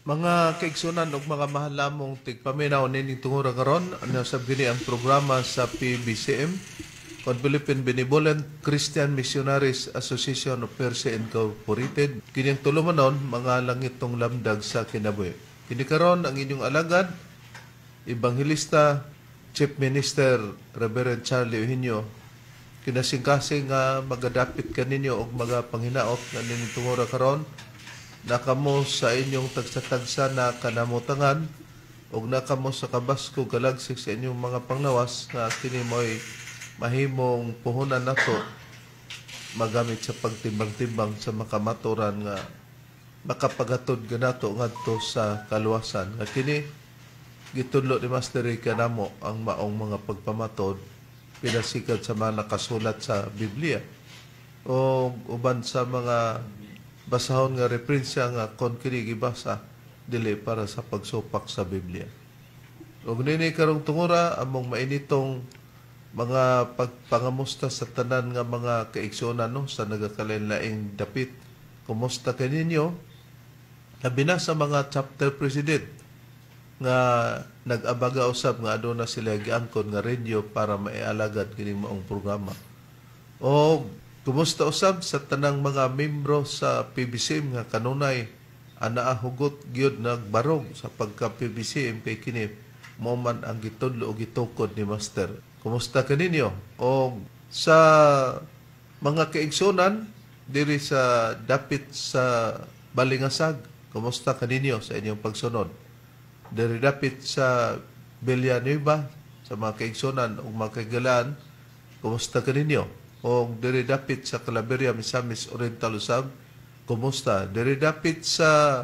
Mga kaigsunan ug mga mahal namong tigpaminaw, nining tungura karon nasab kini ang programa sa PBCM kon Philippine Benevolent Christian Missionaries Association of Mercy Incorporated. Kini ang tulumanon, Mga Langitnong Lamdag sa Kinabuhi. Kini karon ang inyong alagad, Ebanghelista Chief Minister Reverend Charlie Eugenio, kinasingkasing nga magadapit kaninyo og mga panghinaot nga nining tungura karon nakamo sa inyong tagsa-tagsa na kanamutangan ug nakamo sa kabaskog kalagsik sa inyong mga panglawas, nga kini mo'y mahimong puhunan nato magamit sa pagtimbang-timbang sa makamaturan nga makapaghatod kanato ngadto sa kaluwasan, nga kini gitudlo ni Master Rica namo ang maong mga pagpamatod pinasikat sa mga nakasulat sa Biblia o uban sa mga basahon nga referensya nga kon kini gibasa dili para sa pagsupak sa Biblia. Ug nini karong tungura, among mainitong mga pagpangamusta sa tanan nga mga kaigsuonan, no, sa nagakalain-laing dapit. Kumusta kaninyo? Labi na sa mga chapter president nga nag-abaga usab nga aduna sila giangkon nga radio para maialagad kining maong programa. O kumusta usab sa tanang mga membro sa PBCM nga kanunay anaa hugot gyud nagbarog sa pagka PBCM, kay kini mo man ang gitudlo o gitukod ni Master. Kumusta kaninyo? O sa mga kaigsunan diri sa dapit sa Balingasag, kumusta kaninyo sa inyong pagsunod? Diri dapit sa Villanueva, sa mga kaigsunan ug mga kaigalaan, kumusta kaninyo? O diri dapit sa Claveria, Misamis Oriental usab, kumusta? Diri dapit sa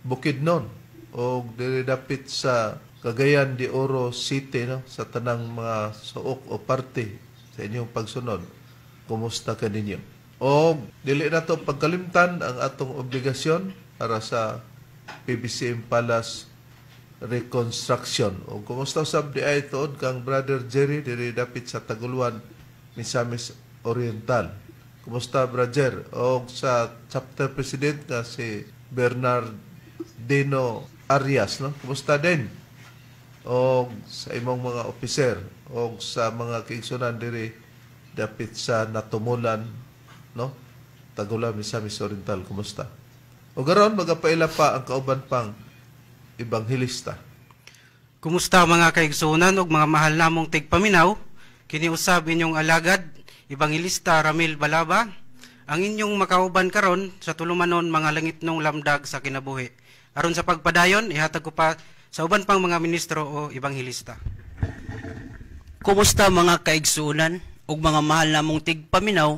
Bukidnon o diri dapit sa Cagayan de Oro City, no, sa tanang mga suok o parte sa inyong pagsunod, kumusta kaninyo? O dili na to pagkalimtan ang atong obligasyon para sa PBCM Palace reconstruction. O kumusta usab di ay tuod kang Brother Jerry diri dapit sa Taguluan, Misamis Oriental. Kumusta, Brother? O sa chapter president nga si Bernardino Arias, no? Kumusta din? O sa imong mga officer o sa mga kaigsunan diri dapit sa Natumulan, no? Taguluan, Misamis Oriental, kumusta? O garon magapaila pa ang kauban pang ebanghelista. Kumusta, mga kaigsunan ug mga mahal namong tigpaminaw? Kini usab inyong alagad, Ebanghelista Ramil Balaba, ang inyong makauban karon sa tulumanon Mga Langitnong Lamdag sa Kinabuhi. Aron sa pagpadayon, ihatag ko pa sa uban pang mga ministro o ebanghelista. Kumusta, mga kaigsuonan ug mga mahal namong tigpaminaw?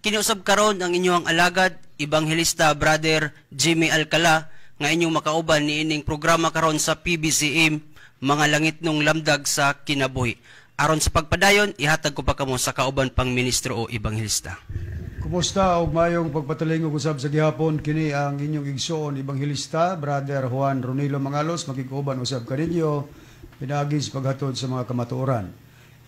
Kini usab karon ang inyong alagad, Ebanghelista Brother Jimmy Alcala, nga inyong makauban niining programa karon sa PBCM, Mga Langitnong Lamdag sa Kinabuhi. Aron sa pagpadayon, ihatag ko pa kamo sa kauban pang ministro o ebanghelista. Kumusta og mayong pagpatalingog usab sa gihapon. Kini ang inyong igsoon, Ebanghelista Brother Juan Ronilo Mangalos, makig-uban usab kaninyo pinaagi sa paghatod sa mga kamatuoran.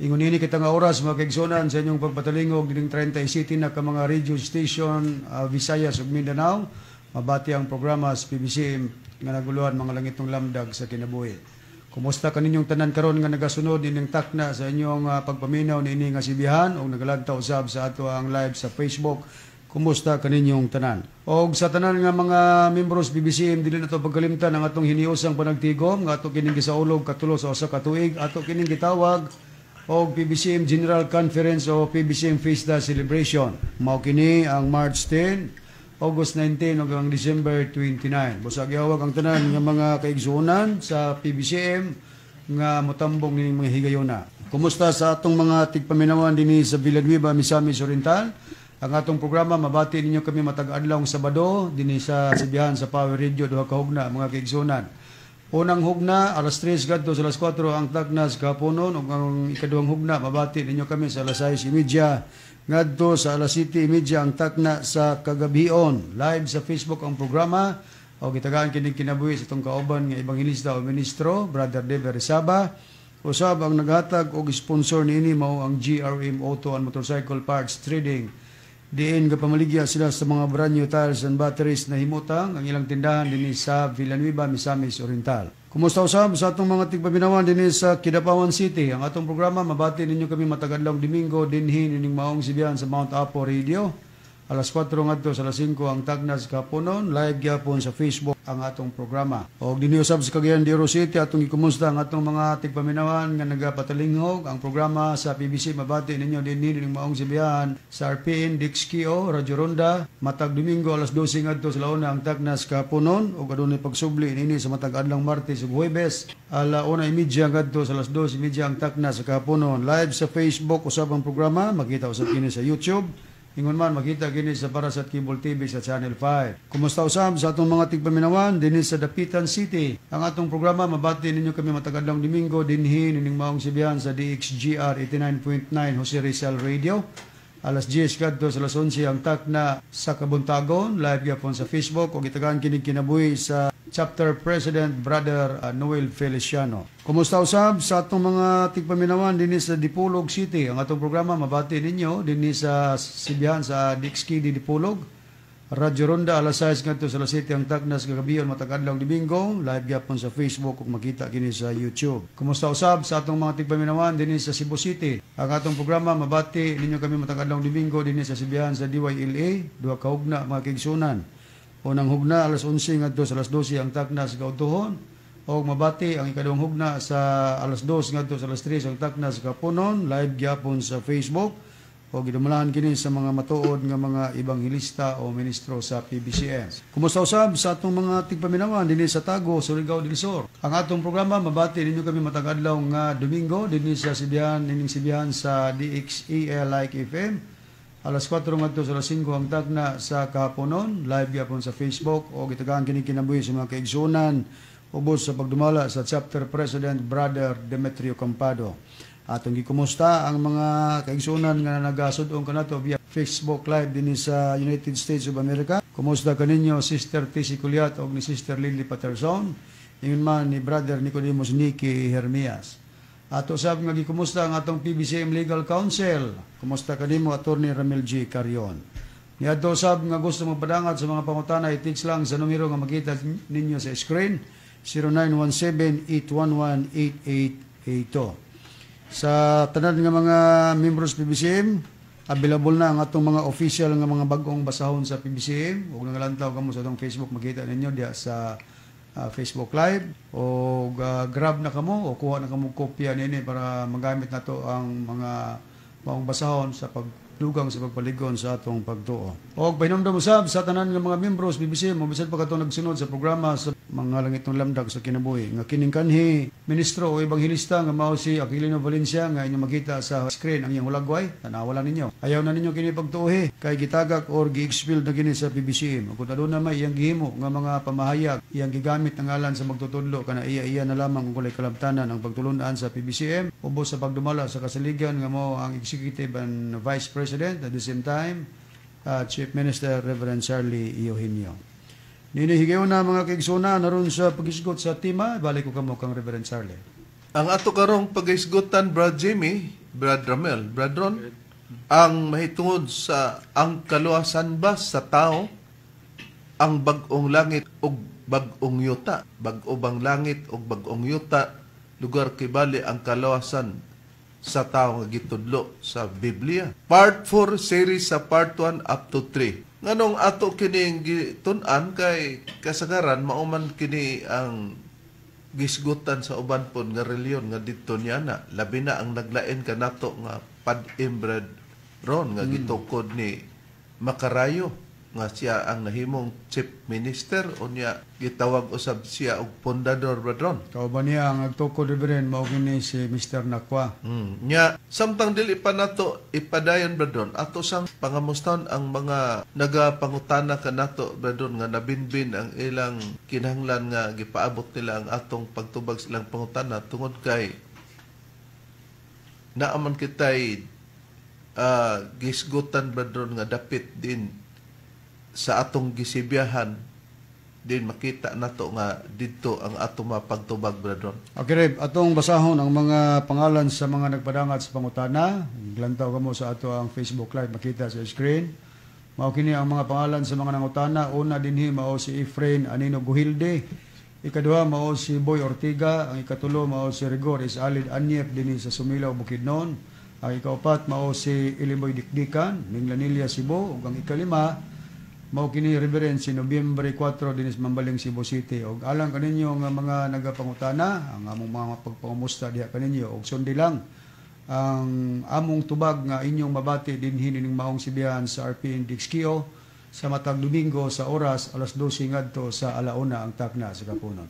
Ingon nini kita nga oras, mga kaigsuonan, sa inyong pagpatalingog dining 37 na ka mga radio station, Visayas ug Mindanao mabati ang programa sa PBCM nga naguluhan Mga Langitnong Lamdag sa Kinabuhi. Kumusta kaninyong tanan karon nga nagasunod nining takna sa inyong pagpaminaw niini nga sibihan o nagalagta usab sa ato ang live sa Facebook? Kumusta kaninyong tanan? Og sa tanan nga mga membros PBCM, dili na to pagkalimtan ang atong hiniusang panagtigom nga ato kining gisaulog katulo sa usa ka tuig. Ato kining gitawag og PBCM General Conference o PBCM Fiesta Celebration. Mao kini ang March 10, August 19 ug ang December 29. Busag gihawag ang tanan nga mga kaigsuonan sa PBCM nga motambong nining mga higayona. Kumusta sa atong mga tigpaminawan dinhi sa Villanueva, Misamis Oriental? Ang atong programa, mabati ninyo kami matag adlaw Sabado dinhi sa sibihan sa Power Radio, duha ka hugna, mga kaigsuonan. Unang hugna, alas 3 gadto sa alas 4 ang tagna sa kahaponon, ug ang ikaduhang hugna, mabati ninyo kami sa alas 6:30 ngadto sa alas 7:30 ang takna sa kagabion. Live sa Facebook ang programa o gitagaan kini kinabuhi sa itong kauban nga ebanghelista o ministro, Brother Dave Rizaba. Usab ang naghatag og sponsor niini mao ang GRM Auto and Motorcycle Parts Trading. Diin gapamaligya sila sa mga brand new tires and batteries na himutang ang ilang tindahan dinhi sa Villanueva, Misamis Oriental. Kumusta usab sa atong mga tigpaminawan dinhi sa Kidapawan City? Ang atong programa, mabati ninyo kami matag adlawng Domingo dinhi nining maong sibihan sa Mount Apo Radio. Alas 4 ngadto sa alas 5 ang tagnas kaponon, live gyapon sa Facebook ang atong programa. Og dinhi usab sa Cagayan de Oro City, atong gikumusta ang atong mga tigpaminawan nga nagapatalinghog ang programa sa PBC. Mabati ninyo dinhi nining maong sibihan sa RPN DXKO Radyo Ronda matag Domingo alas 12 ngadto sa launa ang tagnas kaponon, ug adunay pagsubli nini sa matag adlawng Martes ug Huwebes ala 1:30 ngadto sa alas 2:30 ang takna sa kaponon. Live sa Facebook usab ang programa, makita usab kini sa YouTube. Ingon man, makita kini sa Parasat Cable TV sa Channel 5. Kumusta usab sa atong mga tigpaminawan dinhi sa Dapitan City? Ang atong programa, mabati ninyo kami matag adlawng Domingo dinhi nining maong sibihan sa DXGR 89.9 Jose Rizal Radio. Alas 10 kadto sa alas 11 ang takna sa Kabuntagon, live gyapon sa Facebook ug gitagaan kini kinabuhi sa Chapter President Brother Noel Feliciano. Kumusta usab sa atong mga tigpaminawan dinhi sa Dipolog City? Ang atong programa, mabati ninyo dinhi sa sibihan sa DXKD Dipolog. Radyo Ronda alas 6 ngadto sa alas 7 ang tagnas kagabion matag adlawng Domingo, live gyapon sa Facebook ug makita kini sa YouTube. Kumusta usab sa atong mga tigpaminawan dinhi sa Cebu City? Ang atong programa, mabati ninyo kami matag adlawng Domingo dinhi sa sibihan sa DYLA, duha ka hugna, mga kaigsunan. Unang hugna alas 11 ngadto sa alas 12 ang tagnas kautuhon, og mabati ang ikaduhang hugna sa alas 2 ngadto sa alas 3 ang taknas kapunon, live gyapon sa Facebook o gidumalahan kini sa mga matuod nga mga ebanghelista o ministro sa PBCM. Kumusta usab sa atong mga tigpaminawan dinhi sa Tago, Surigao del Sur? Ang atong programa, mabati ninyo kami matag adlaw nga Domingo dinhi sa sibihan nining sibihan sa DXEL Like FM. Alas 4 ngadto sa alas 5 ang tagna sa kahaponon, live gyapon sa Facebook o gitagaan kini kinabuhi sa mga kaigsunan ubos sa pagdumala sa Chapter President Brother Demetrio Campado. Atong gikumusta ang mga kaigsunan nga nagasud-ong kanato via Facebook Live dinhi sa United States of America. Kumusta kaninyo Sister TC Culiat og ni Sister Lily Patterson, ingon man ni Brother Nicodemus Nicky Hermias. Ato sab nga gikumusta ang atong PBCM Legal Counsel. Kumusta kanimo, Attorney Ramil G. Carion. Niadto sab nga gusto magpadangat sa mga pangutana, i-text lang sa numero nga makita ninyo sa screen, 0917-811-8882. Sa tanan nga mga membros PBCM, available na ang atong mga official nga mga bag-ong basahon sa PBCM. Ug nangalantaw kamo sa atong Facebook, makita ninyo diha sa Facebook Live. O grab na kamo o kuha na kamo kopya nini para magamit nato ang mga maong basahon sa pagdugang sa pagpaligon sa atong pagtuo. Og pahinumdom usab sa tanan nga mga membros PBCM, bisan pa katong nagsunod sa programa sa mga langitong lamdag sa kinabuhi nga kining kanhi ministro o ebanghelista nga mao si Aquilino Valencia nga inyong makita sa screen ang iyang hulagway, tanawa lang ninyo. Ayaw na ninyo kini pagtuohi kay gitagak or gi-expel na kini sa PBCM. Ug kung aduna may iyang gihimo nga mga pamahayag, iyang gigamit ang ngalan sa magtutudlo kana iya-iya na lamang kung walay kalabtanan ang pagtulun-an sa PBCM ubos sa pagdumala sa kasaligan nga mao ang Executive and Vice President at the same time Chief Minister Reverend Charlie Eugenio. Nini higayon na, mga kaigsuna, naron sa paghisgot sa tema, balik ko kamo kang Reverend Charlie. Ang ato karong paghisgutan, Brad Jimmy, Brad Ramel, Brad Ron, ang mahitungod sa ang kaluwasan ba sa tao ang bag-ong langit ug bag-ong yuta? Bag-o bang langit ug bag-ong yuta lugar kibali ang kaluwasan sa tao nga gitudlo sa Biblia? Part 4 series sa part 1 up to 3. Nganong ato kining gitun-an kay kasagaran mao man kini ang gisgutan sa uban pod nga reliyon nga didto niya na, labi na ang naglain kanato nga PADM, Brad Ron, nga gitukod ni Makarayo nga siya ang nahimong chief minister, unya gitawag usab siya og pundador, Brad Ron. Kauban niya ang nagtukod, Reverend, mao kini si Mr. Nakwa. Nya samtang dili pa nato ipadayon, Brad Ron, ato sang pangamustan ang mga nagapangutana kanato, Brad Ron, nga nabinbin ang ilang kinahanglan nga gipaabot nila ang atong pagtubag sa ilang pangutana tungod kay naaman kitay gisgutan, Brad Ron, nga dapit din sa atong gisibiyahan din makita nato nga didto ang atong mapagtubag, Brad Ron. Okay, Reb, atong basahon ang mga pangalan sa mga nagpadangat sa pangutana. Glantaw kamo sa ato ang Facebook Live, makita sa screen. Mao kini ang mga pangalan sa mga nangutana. Una dinhi mao si Efrain Anino Guhilde. Ikaduha mao si Boy Ortiga, ang ikatulo mao si Rigor Isalid Anyep dinhi sa Sumilaw, Bukidnon. Ang ikaupat mao si Ilimoy Dikdikan, Minglanilla, Cebu, ug ang ikalima mao kini Reverend si Nobyembre 4 dinhi sa Mambaling, Cebu City. Ug alang kaninyo nga mga nagapangutana, ang among mga pagpangumusta diha kaninyo ug sundi lang ang among tubag nga inyong mabati dinhi nining maong sibihan sa RPN DXKO sa matag Domingo sa oras alas 12 ngadto sa alauna ang takna sa kapunon.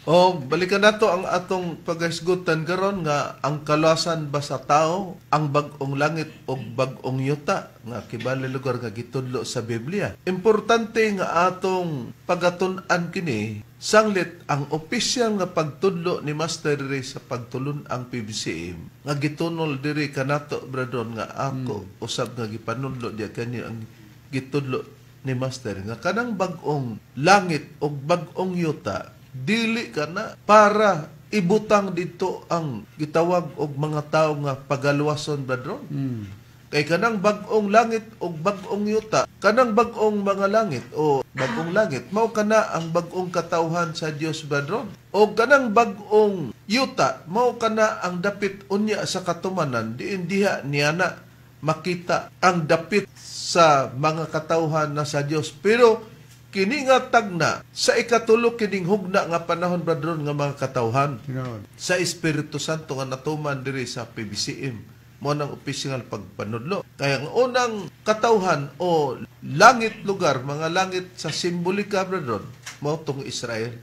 O balikan nato ang atong paghisgutan karon nga ang kaluwasan ba sa tao ang bag-ong langit o bag-ong yuta nga kibali lugar nga gitudlo sa Biblia. Importante nga atong pagatun-an kini sanglit ang opisyal nga pagtudlo ni Master diri sa pagtulun ang PBCM nga gitunol diri kanato, Bradon, nga ako usab nga gipanudlo diya kani ang gitudlo ni Master nga kanang bag-ong langit o bag-ong yuta dili kana para ibutang dito ang gitawag og mga tao nga pagaluwason, Bradron. Kay kanang bag-ong langit og bag-ong yuta, kanang bag-ong mga langit o bag-ong langit, mao kana ang bag-ong katawhan sa Dios, Bradron. O kanang bag-ong yuta, mao kana ang dapit unya sa katumanan, diin diha niya na makita ang dapit sa mga katawhan na sa Dios. Pero kini nga tagna sa ikatulo kining hugna nga panahon, Bradron, nga mga katawhan sa Espiritu Santo nga natuman diri sa PBCM mo nang opisyal pagpanudlo. Kaya ang unang katawhan o langit lugar, mga langit sa simbolika, Bradron, mao tong Israel.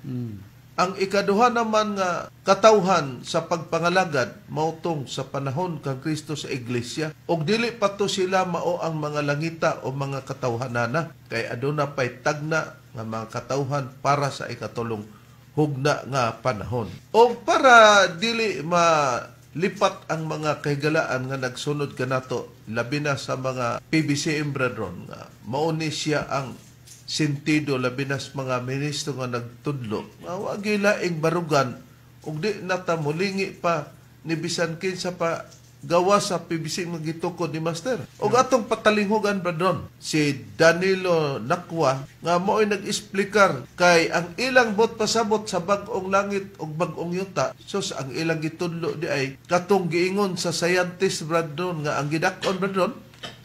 Ang ikaduha naman nga katawhan sa pagpangalagad mao tong sa panahon kang Kristo sa iglesia. Og dili pa to sila mao ang mga langita o mga katawhanana kay aduna pay tagna nga mga katawhan para sa ikatulong hugna nga panahon. Og para dili malipat ang mga kahigalaan nga nagsunod kanato, labi na sa mga PBCM, brethren, nga mao ni siya ang sentido labi na sa mga ministro nga nagtudlo nga wa laing barugan ug di na ta mulingi pa ni bisan kinsa pa gawa sa PBC nga gitukod ni Master. Og atong patalinghugan, brethren, si Danilo Nakwa nga mo'y nag-explicar kay ang ilang bot pasabot sa bag-ong langit ug bag-ong yuta, sus, ang ilang gitudlo di ay katong giingon sa scientist, brethren, nga ang gidak-on, brethren.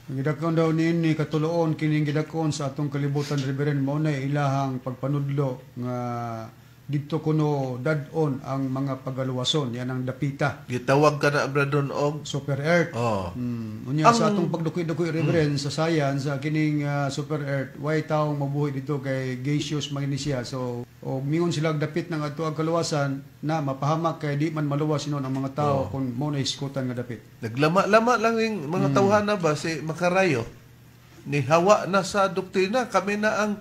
Ang gidakon daw niini katuloon kining gidakon sa atong kalibutan, Reverend, mao na ilahang pagpanudlo nga didto kuno dad-on ang mga pagaluwason, yan ang dapita. Gitawag ka na, brethren, og super earth. Unya sa atong pagdukoy-dukoy, Reverend, sa science sa kining super earth, way taong mabuhi dito kay gaseous man ni siya. So og mingon sila og dapit ng ato ang kaluwasan na mapahamak kay di man maluwas sinon ang mga tao kung mo na hisgutan nga dapit. Naglama-lama lang yung mga tawhana ba si Makarayo ni hawa na sa doktrina kami na ang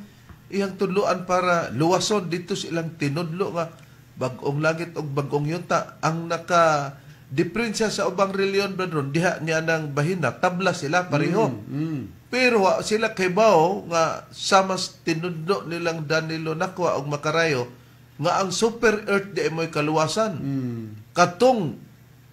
iyang tudloan para luwason dito sa ilang tinudlo nga bag-ong langit og bag-ong yuta. Ang naka diferensya sa ubang reliyon, brethren, diha niya nang bahina tabla sila pareho. Pero wa sila kaybaw nga sama sa tinudlo nilang Danilo Nakwa og Makarayo nga ang super earth di mo'y kaluwasan. Katong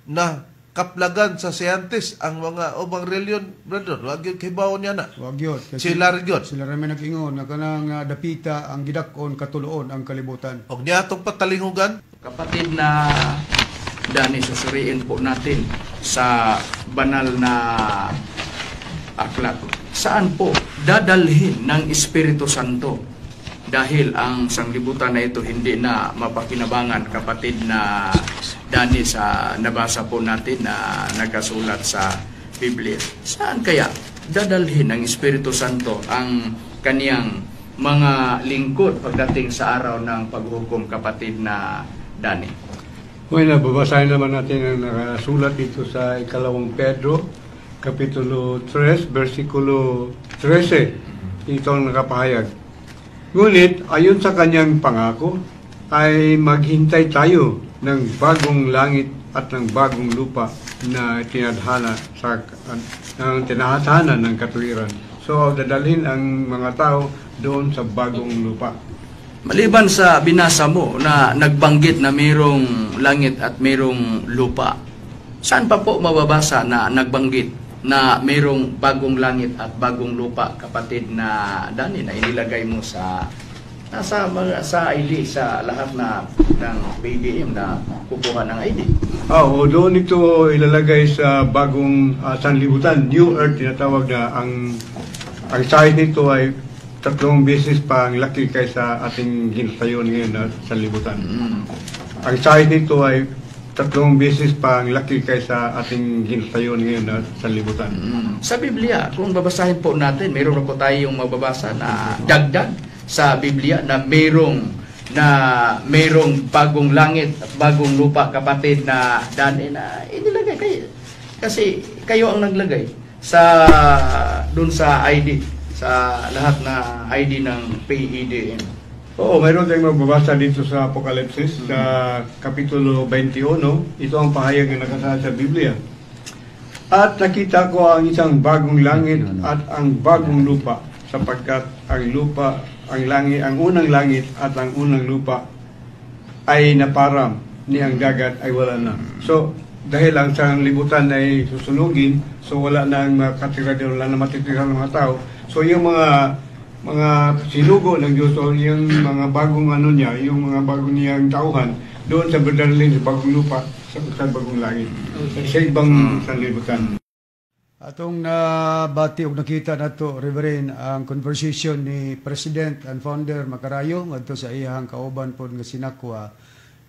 na kaplagan sa scientist ang mga ubang reliyon, brother, wa gyud kaybaw niya na. Wag yun. Kasi Sila ra gyud. Sila ra may nag-ingon nga kanang dapita ang gidak-on katuloon ang kalibutan. Og niya atong patalinghugan. Kapatid na Dani, susuriin po natin sa banal na aklat. Saan po dadalhin ng Espiritu Santo? Dahil ang sanglibutan na ito hindi na mapakinabangan, kapatid na Dani, sa nabasa po natin na nagasulat sa Biblia. Saan kaya dadalhin ng Espiritu Santo ang kaniyang mga lingkod pagdating sa araw ng paghukom, kapatid na Dani? Bueno, babasahin naman natin ang nakasulat dito sa ikalawang Pedro, Kapitulo 3, versikulo 13. Ito ang nakapahayag. Ngunit, ayon sa kanyang pangako, ay maghintay tayo ng bagong langit at ng bagong lupa na tinadhana sa ng tinahatanan ng katuwiran. So, dadalhin ang mga tao doon sa bagong lupa. Maliban sa binasa mo na nagbanggit na mayroong langit at mayroong lupa, saan pa po mababasa na nagbanggit na mayroong bagong langit at bagong lupa, kapatid na Dani, na inilagay mo sa nasa mga sa ID, sa lahat na ng PDM na kukuha ng ID? Oo, doon ito ilalagay sa bagong sanlibutan, New Earth tinatawag na ang size nito ay 3 beses pa ang laki kaysa ating ginatayon ngayon na sanlibutan. Ang size nito ay 3 beses pa ang laki kaysa ating ginatayon ngayon na sanlibutan. Sa Biblia, kung babasahin po natin, mayroon po tayong mababasa na dagdag sa Biblia na mayroong bagong langit at bagong lupa, kapatid na Dani, na inilagay kayo. Kasi kayo ang naglagay sa dun sa ID, sa lahat na ID ng PEDM. Oo, mayroon tayong mababasa dito sa Apokalipsis, sa Kapitulo 21. Ito ang pahayag na nakasaad sa Biblia. At nakita ko ang isang bagong langit at ang bagong lupa, sapagkat ang lupa, ang langit, ang unang langit at ang unang lupa ay naparam, ni ang dagat ay wala na. So, dahil ang sanlibutan ay susunugin, so wala na ang makatira doon, wala na matitira ng mga tao. So, yung mga sinugo ng Diyos, o yung mga bagong ano niya, yung mga bagong niyang tauhan, doon sa dadalhin sa bagong lupa, sa bagong langit, sa ibang sanlibutan. Atong nabati og nakita nato, Reverend, ang conversation ni President and Founder Makarayo ngadto sa iyang kauban pod nga sinakwa.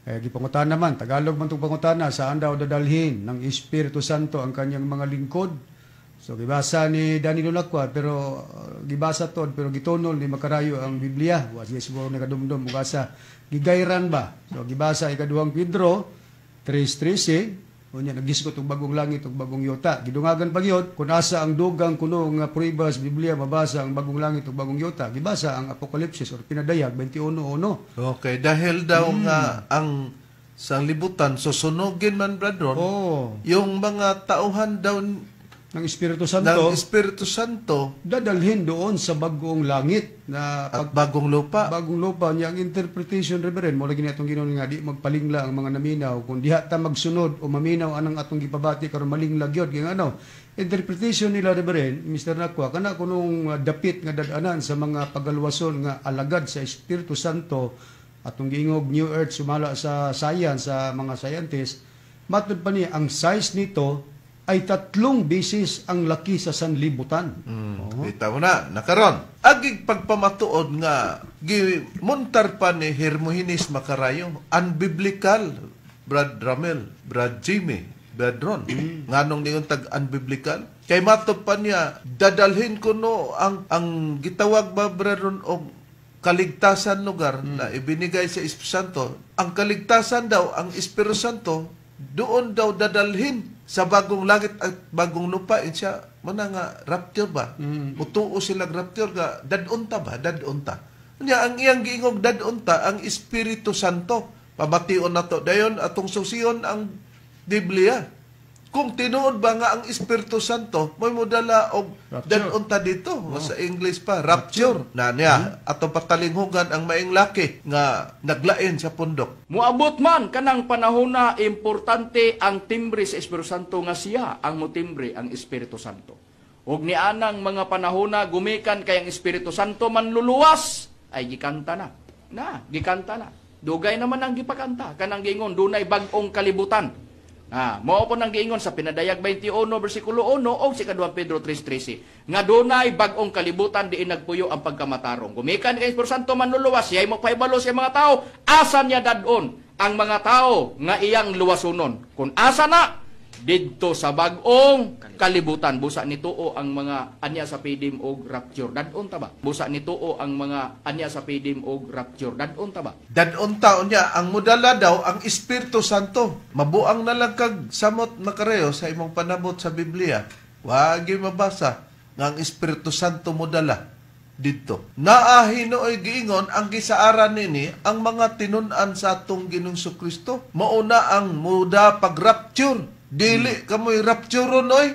Gipangutana man, Tagalog man tong pangutana, saan daw dadalhin ng Espiritu Santo ang kanyang mga lingkod? So gibasa ni Danilo Nakwa, pero gibasa tod pero gitunol ni Makarayo ang Biblia. Wa siya siguro nakadumdum ug asa gigayran ba. So gibasa ikaduhang Pedro 3:13. Unya nagisgot og bagong langit ug bagong yuta. Gidungagan pa gyud kung asa ang dugang kuno nga prueba sa Biblia mabasa ang bagong langit ug bagong yuta. Gibasa ang Apokalipsis or Pinadayag 21:1. Okay, dahil daw nga ang sanglibutan susunugin man, Brad Ron. Oh. Yung mga tauhan daw ng Espiritu Santo, ng Espiritu Santo dadalhin doon sa bagong langit na at bagong lupa. Bagong lupa niya ang interpretation, Reverend, mo lagi ni atong Ginoo nga di magpalingla ang mga naminaw kung diha ta magsunod o maminaw anang atong gipabati karon malingla gyud. Kay ano, interpretation nila, Reverend Mr. Nakwa, kana kunong dapit nga dadanan sa mga pagalwason nga alagad sa Espiritu Santo atong giingog New Earth sumala sa science, sa mga scientists, matud pa niya ang size nito ay 3 beses ang laki sa sanlibutan. Kita mo na, nakaron. Agig pagpamatuod nga, gimuntar pa ni Hermogenes Makarayo, unbiblical, Brad Ramel, Brad Jimmy, Brad Ron. Nganong ningon tag unbiblical? Kay matod pa niya, dadalhin ko no ang gitawag ba, Brad Ron, og kaligtasan lugar na ibinigay sa Espiritu Santo. Ang kaligtasan daw, ang Espiritu Santo, doon daw dadalhin sa bagong langit at bagong lupa. Siya, mana nga, rapture ba? Mutuo sila rapture nga, dadunta ba? Dadunta. Nya, ang iyang giingog dadunta, ang Espiritu Santo. Pamation na to. Dayon, atong susiyon ang Biblia. Kung tinuod ba nga ang Espiritu Santo, may modala og dadunta dito. Oh. Sa English pa, rapture. Na niya, atong patalinghugan ang maing laki nga naglain sa pundok. Muabot man kanang panahon na importante ang timbre sa Espiritu Santo nga siya ang motimbre ang Espiritu Santo. Og nianang mga panahon na gumikan kay ang Espiritu Santo manluluwas ay gikanta na. Na, gikanta na. Dugay naman ang gipakanta kanang giingon dunay bag-ong kalibutan. Mao po nang giingon sa Pinadayag 21 bersikulo 1 o sa 2 Pedro 3:13 nga dunay bag-ong kalibutan diin nagpuyo ang pagkamatarong. Gumikan kay Espiritu Santo manluluwas, siya'y mopahibalo sa mga tao asa niya dadon ang mga tao nga iyang luwasunon. Kung asa na didto sa bag-ong kalibutan. Busa nituo ang mga anya sa pidim og rapture. Dadon ta ba? Busa nituo ang mga anya sa pidim og rapture. Dadon ta ba? Dadon ta niya ang mudala daw ang Espiritu Santo. Mabuang na lang kag samot na kareyo sa imong panabot sa Biblia. Wagi mabasa nga ang Espiritu Santo mudala didto. Naa hinuoy giingon ang gisaaran nini ang mga tinun-an sa atong Ginoong Kristo. Mauna ang muda pag-rapture. Dili kamoy rapture oy.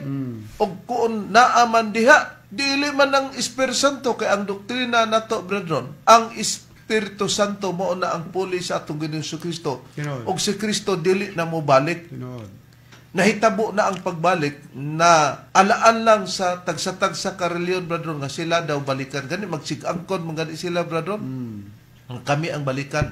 Og kuon naa man diha, dili man ang Espiritu Santo kay ang doktrina nato, brethren, ang Espiritu Santo mao na ang puli sa atong Ginoong Kristo. Og si Kristo dili na mobalik. Nahitabo na ang pagbalik na alaan lang sa tagsa-tagsa ka reliyon, brother, nga sila daw balikan. Gani magsigangkon man gani sila, brother. Ang kami ang balikan.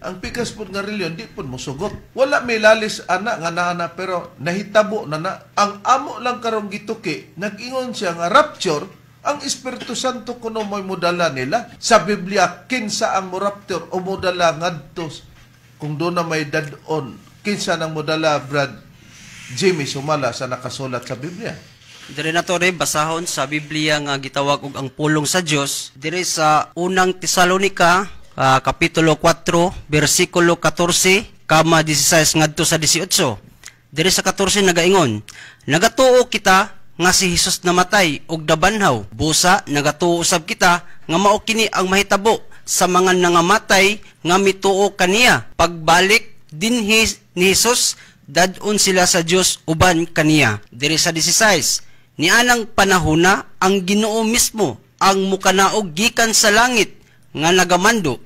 Ang pikas pud nga reliyon di pud mosugot. Wala may lalis ana nga naa na, pero nahitabo na na. Ang amo lang karong gituki, nag-ingon siya nga rapture ang Espiritu Santo kuno mo'y modala nila. Sa Biblia, kinsa ang mo-rapture o modala ngadto kung doon na may dadon, kinsa nang modala, Brad Jimmy, sumala sa nakasulat sa Biblia? Dire na to re basahon sa Biblia nga gitawag og ang pulong sa Dios dire sa Unang Tesalonika, kapitulo 4, bersikulo 14 kama 16 ngadto sa 18. Dire sa 14 nagaingon, "Nagatuo kita nga si Hesus namatay ug nabanhaw. Busa nagatuo usab kita nga mao kini ang mahitabo sa mga nangamatay nga mituo kaniya. Pagbalik dinhi ni Hesus, dadon sila sa Dios uban kaniya." Dire sa 16, "Nianang panahona ang Ginoo mismo ang mukanaog gikan sa langit nga nagamando.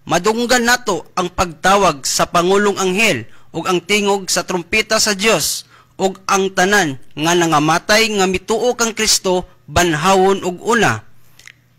Madunggan nato ang pagtawag sa pangulong anghel ug ang tingog sa trumpeta sa Dios, ug ang tanan nga nangamatay nga mituo kang Kristo banhawon og una."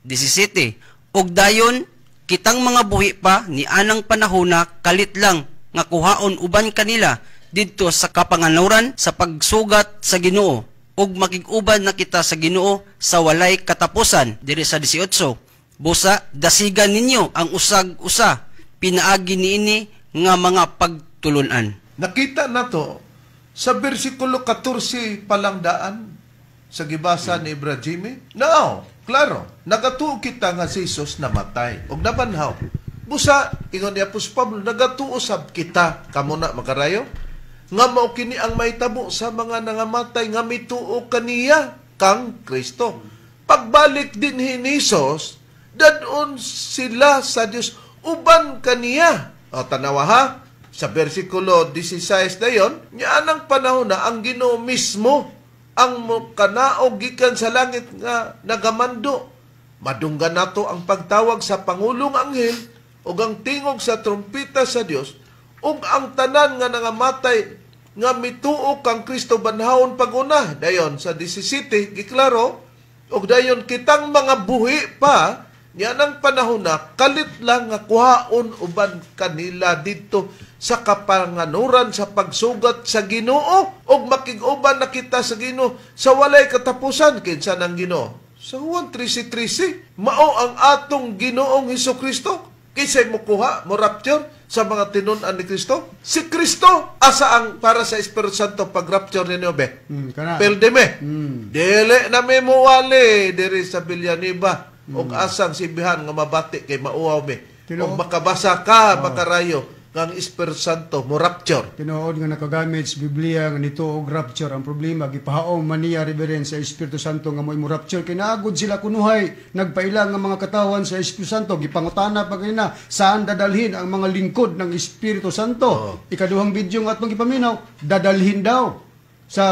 17, "Ug dayon kitang mga buhi pa ni anang panahona kalit lang nga kuhaon uban kanila didto sa kapanganaran sa pagsugat sa Ginoo, ug makig-uban na kita sa Ginoo sa walay katapusan." Diri sa 18, "Busa dasigan ninyo ang usag usa pinaagi niini nga mga pagtulunan." Nakita na to sa versikulo 14 palang daan sa gibasa ni Brad Jimmy. Now, klaro, nagatuo kita nga si Jesus namatay ug nabanhaw. Busa, ingon ni Apostol Pablo, nagatuo sab kita, kamo na makarayo, nga mao kini ang mahitabo sa mga nangamatay nga mituo kaniya kang Kristo. Pagbalik din ni Jesus, dadon sila sa Dios uban kaniya. O tanawa ha, sa versikulo 16 na yon, niya ang panahon na ang Ginoo mismo ang mukanaog gikan sa langit nga nagamando. Madunggan nato ang pagtawag sa pangulong anghel ug ang tingog sa trumpeta sa Dios, ug ang tanan nga nangamatay nga mituo kang Kristo banhawon paguna. Dayon sa 17 giklaro, ug dayon kitang mga buhi pa niya ng panahon na kalit lang nga kuhaon uban kanila didto sa kapanganuran sa pagsugat sa Ginoo, ug makig-uban na kita sa Ginoo sa walay katapusan. Kinsa nang Ginoo? Sa Juan 13:13, mao ang atong Ginoong Hesukristo. Kinsay mokuha, mo rapture sa mga tinun-an ni Kristo? Si Kristo. Asa ang para sa Espiritu Santo pag rapture ninyo be? Kana. Pildime. Dili na mi muwali diri sa Villanueva. Og asang sibihan nga mabati kay mauwaw mi. Og makabasa ka, makarayo nga ang Espiritu Santo mo rapture. Tinuod nga nakagamit sa Biblia nga nito og rapture. Ang problema, gipahaom man niya, Reverend, sa Espiritu Santo nga mo'y mo rapture. Kinaagod sila kunuhay, nagpaila nga mga katawan sa Espiritu Santo. Gipangutana pa kanina saan dadalhin ang mga lingkod ng Espiritu Santo. Ikaduhang video nga atong gipaminaw, dadalhin daw sa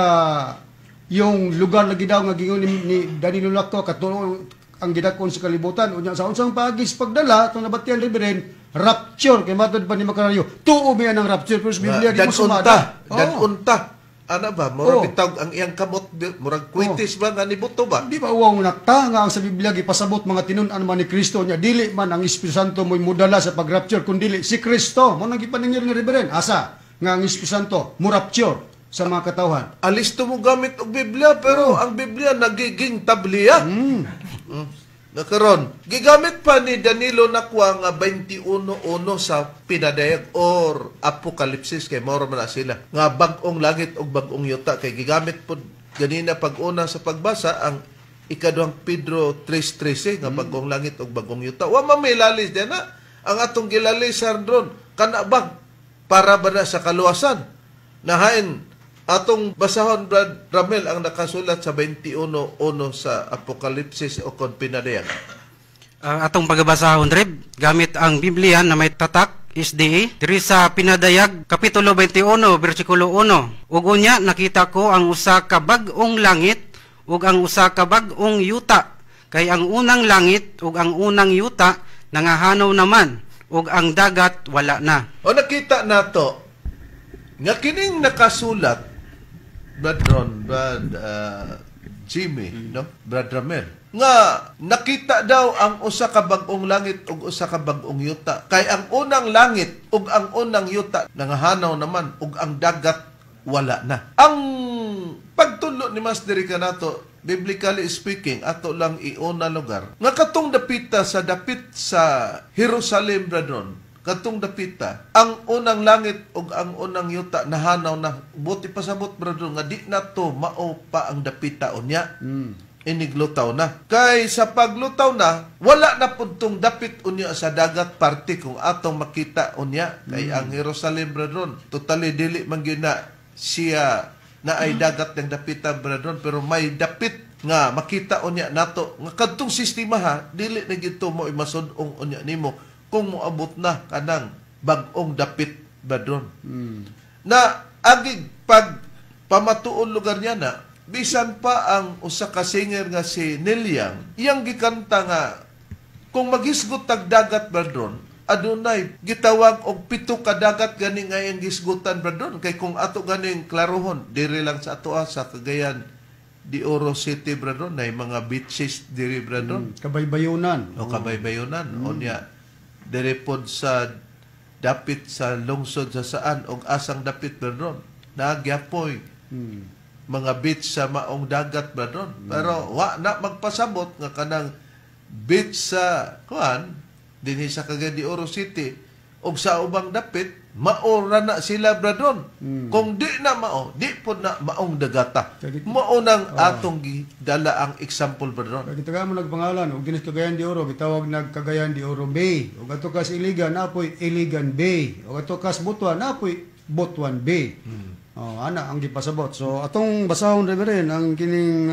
yung lugar lagi daw nga gingon ni Danilo Lacto katulong ang gidakon sa kalibutan. Unya sa unsang paagis pagdala itong nabatian, Reverend, rapture kay matod pa ni Makarayo, tuo mi ang rapture, pero sa Biblia di mo sumada. Dadunta. Ana ba murag bitaw ang iyang kamot, murag kwitis ba nga nibuto ba? Di ba uwaw nakta nga ang sa Biblia gipasabot mga tinun-an man ni Kristo nya dili man ang Espiritu Santo mo'y mudala sa pagrapture kundi si Kristo. Mo nang gipaningil ni Reverend, asa nga ang Espiritu Santo mo rapture sa mga katawhan? Alis to mo gamit og Biblia, pero ang Biblia nagiging tabliya. Nakaron, gigamit pa ni Danilo Nakwa nga 21:1 sa Pinadayag or Apokalipsis kay moro man na sila nga bag-ong langit ug bag-ong yuta, kay gigamit pod ganina pag-una sa pagbasa ang ikaduhang Pedro 3:13 nga bag-ong langit ug bag-ong yuta. Wa man may lalis diyan na. Ang atong gilalisan ron kana ba para ba na sa kaluwasan? Nahain atong basahon, Brad Ramel, ang nakasulat sa 21:1 sa Apokalipsis o kon Pinadayag. Atong pagbasahon, Reb, gamit ang Biblia na may tatak SDA, diri sa Pinadayag, Kapitulo 21, versikulo 1. Ug unya nakita ko ang usa ka bag-ong langit ug ang usa ka bag-ong yuta, kay ang unang langit ug ang unang yuta nangahanaw naman, ug ang dagat wala na. O nakita nato nga kining nakasulat Brad Ron, Brad Jimmy, no? Brad Ramel. Nga nakita daw ang usa ka bag-ong langit ug usa ka bag-ong yuta. Kay ang unang langit ug ang unang yuta nangahanaw naman ug ang dagat wala na. Ang pagtulo ni Mas diri kanato, biblically speaking, ato lang iuna lugar. Nga katong dapita sa dapit sa Jerusalem, Bradron, katong dapita, ang unang langit ug ang unang yuta nahanaw na. Buti pasabot, Bradron, nga di na to mao pa ang dapita unya. Iniglutaw na. Kay sa paglutaw na, wala na pud tong dapit unya sa dagat parte kung atong makita unya. Kay ang Jerusalem, Bradron, totally dili man gyud na siya na ay dagat ng dapita, Bradron, pero may dapit nga makita unya nato nga kadtong sistema ha, dili na gyud to mo masud-ong unya nimo kung moabot na kanang bag-ong dapit, Bradron. Na agig pag pamatuon lugar niya na bisan pa ang usa ka singer nga si Neil Young, iyang gikanta nga kung maghisgot tag dagat, Bradron, adunay gitawag og pito ka dagat gani nga iyang gisgutan, Bradron. Kay kung ato ganing klarohon diri lang sa atoa sa Cagayan de Oro City, Bradron, nay mga beaches diri, Bradron. Kabaybayunan. O kabaybayunan. Unya diri pod sa dapit sa lungsod sa saan og asang dapit, Bradron, nagyapoy mga beach sa maong dagat, Bradron. Pero wa na magpasabot nga kanang beach sa kuan dinhi sa Cagayan de Oro City og sa ubang dapit mao ra na sila, Bradron. Kung di na mao, di pod na maong dagata. Mao nang atong gidala ang example, Bradron. Kay gitagaan mo nagpangalan og dinhi sa Cagayan de Oro gitawag nag Cagayan de Oro Bay. Ug adto kas Iligan napoy Iligan Bay. Ug adto kas Butuan napoy Butuan Bay. Oh, ana ang gipasabot. So atong basahon, Reverend, ang kining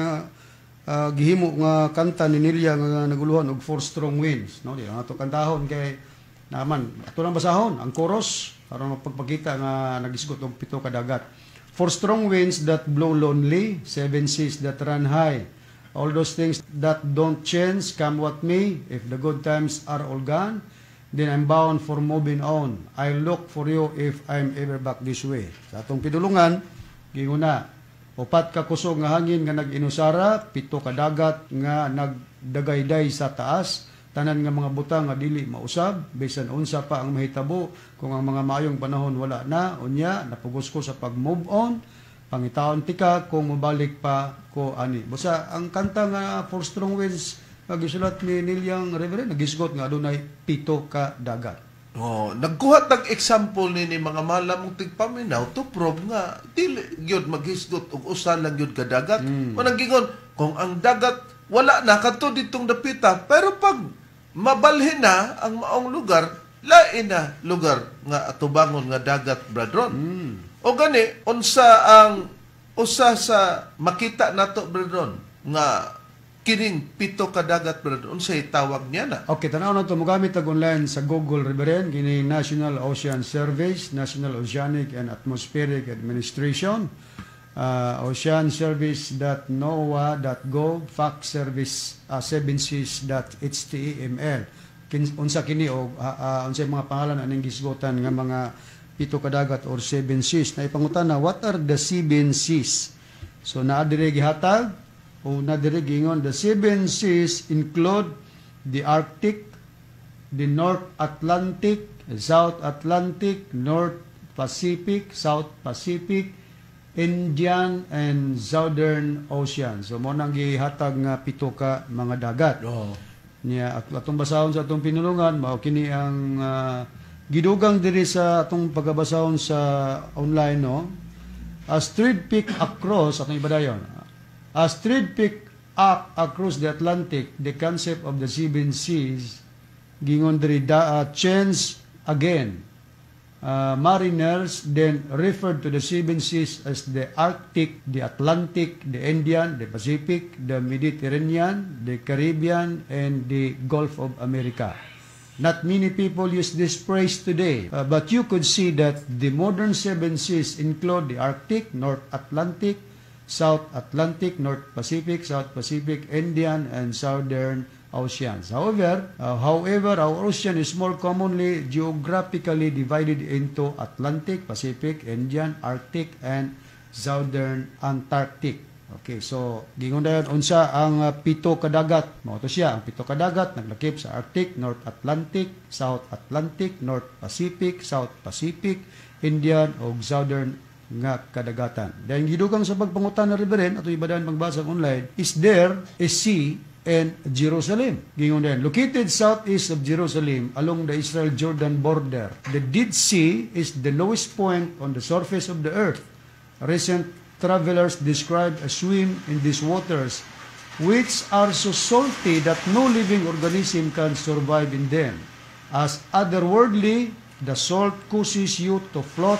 gihimo nga kanta ni Neil Young nga naguluhan og Four Strong Winds, no? Di ang ato kantahon kay naman ato lang basahon ang chorus aron mapagpakita nga nagisgot og pito ka dagat. Four strong winds that blow lonely, seven seas that run high. All those things that don't change, come what may. If the good times are all gone, then I'm bound for moving on. I'll look for you if I'm ever back this way. Sa atong pidulungan, ginguna, upat ka kusog nga hangin nga nag-inusara, pito ka dagat nga nagdagayday sa taas, tanan nga mga butang nga dili mausab, bisan unsa pa ang mahitabo, kung ang mga maayong panahon wala na, unya, napugos ko sa pag-move on, pangitaon tika kung mobalik pa ko ani. Basta ang kanta nga Four Strong Winds nga gisulat ni Neil Young, Reverend, nagisgot nga adunay pito ka dagat. Oh, nagkuha tag example ni mga malamong tigpaminaw to prove nga dili gyud maghisgot og usa lang gyud ka dagat. Mm. Manang gingon kung ang dagat wala na kadto ditong dapita, pero pag mabalhin na ang maong lugar, lain na lugar nga atubangon nga dagat, Bradron. O gani unsa ang usa sa makita nato, Bradron, nga kining pito ka dagat, Bradron, unsay tawag niya na? Okay, tanaw na ito, mogamit tag online sa Google, Reverend, kini National Ocean Service, National Oceanic and Atmospheric Administration, oceanservice.noaa.gov, fax service 7seas.html. Unsa kini o unsay mga pangalan aning gisgutan nga mga pito ka dagat or seven seas? Na ipangutana, what are the seven seas? So naa dire gihatag o na dire giingon, the seven seas include the Arctic, the North Atlantic, South Atlantic, North Pacific, South Pacific, Indian and Southern Ocean. So mo nang gihatag nga pito ka mga dagat. Oh. Niya at atong basahon sa atong pinulungan mao kini ang gidugang diri sa atong pagabasahon sa online, no. As trade pick across atong ibadayon. As trade pick up across the Atlantic, the concept of the seven seas gingon diri da change again. Mariners then referred to the seven seas as the Arctic, the Atlantic, the Indian, the Pacific, the Mediterranean, the Caribbean, and the Gulf of America. Not many people use this phrase today, but you could see that the modern seven seas include the Arctic, North Atlantic, South Atlantic, North Pacific, South Pacific, Indian, and Southern Oceans. However, our ocean is more commonly geographically divided into Atlantic, Pacific, Indian, Arctic, and Southern Antarctic. Okay, so gingon dayon unsa ang pito ka dagat. Mao to siya, ang pito ka dagat naglakip sa Arctic, North Atlantic, South Atlantic, North Pacific, South Pacific, Indian ug Southern nga kadagatan. Dahil gidugang sa pagpangutan na Reverend, ato ibadan magbasa online, is there a sea in Jerusalem? Gingon din, located southeast of Jerusalem along the Israel-Jordan border, the Dead Sea is the lowest point on the surface of the earth. Recent travelers describe a swim in these waters, which are so salty that no living organism can survive in them. As otherworldly, the salt causes you to float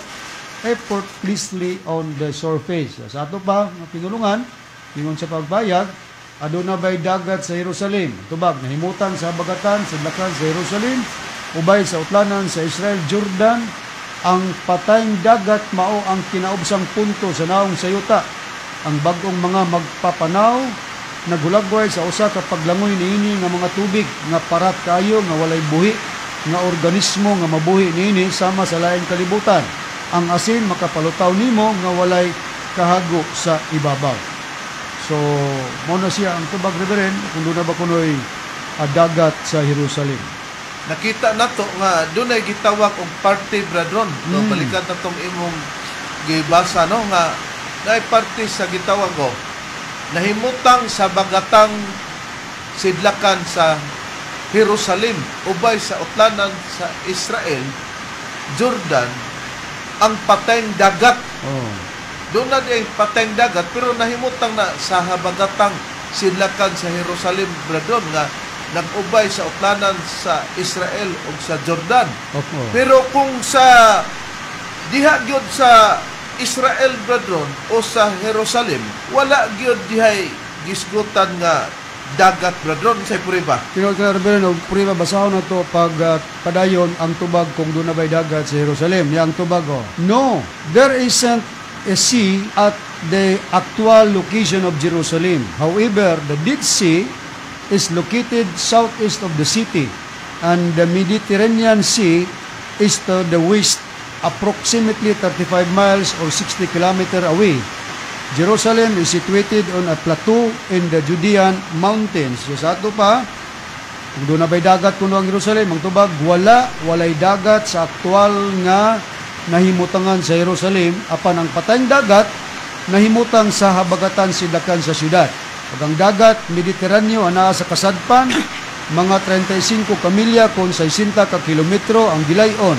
effortlessly on the surface. Sa ato pa, nga pinulungan, ingon sa pagbayag, aduna bay dagat sa Jerusalem? Tubag, nahimutang sa habagatan, sa sidlakan sa Jerusalem, ubay sa utlanan sa Israel, Jordan, ang patayng dagat mao ang kinaubsang punto sa naong sa yuta. Ang bag-ong mga magpapanaw naghulagway sa usa ka paglangoy niini nga mga tubig nga parat kaayo nga walay buhi nga organismo nga mabuhi niini sama sa laing kalibutan. Ang asin makapalutaw nimo nga walay kahago sa ibabaw. So, mao na siya ang tubag, Reverend, kung doon na ba kunoy dagat sa Jerusalem. Nakita nato nga dunay gitawag og party, Bradron, no? Balikan natong imong gibasa, no, nga naay party sa gitawag ko nahimutang sa bagatang sidlakan sa Jerusalem ubay sa utlanan sa Israel, Jordan, ang patayng dagat. Doon na di patayng dagat, pero nahimutang na sa habagatang sidlakan sa Jerusalem, Bradron, nga nag-ubay sa utlanan sa Israel ug sa Jordan. Pero kung sa diha gyud sa Israel, Bradron, o sa Jerusalem, wala gyud dihay gisgutan nga dagat, Bradron, sa puriba. Tinuod ka, Reverend, og puriba basahon na to pag padayon ang tubag kung doon na ba'y dagat sa Jerusalem. Yang tubag, oh. No, there isn't a sea at the actual location of Jerusalem. However, the Dead Sea is located southeast of the city and the Mediterranean Sea is to the west, approximately 35 miles or 60 kilometers away. Jerusalem is situated on a plateau in the Judean mountains. So sa ato pa, kung doon na ba'y dagat kuno ang Jerusalem, ang tubag, wala, walay dagat sa aktual nga nahimutangan sa Jerusalem, apan ang patayng dagat, nahimutang sa habagatan sidlakan sa syudad. Ug ang dagat Mediteraneo anaa sa kasadpan, mga 35 ka milya kon 60 ka kilometro ang gilayon.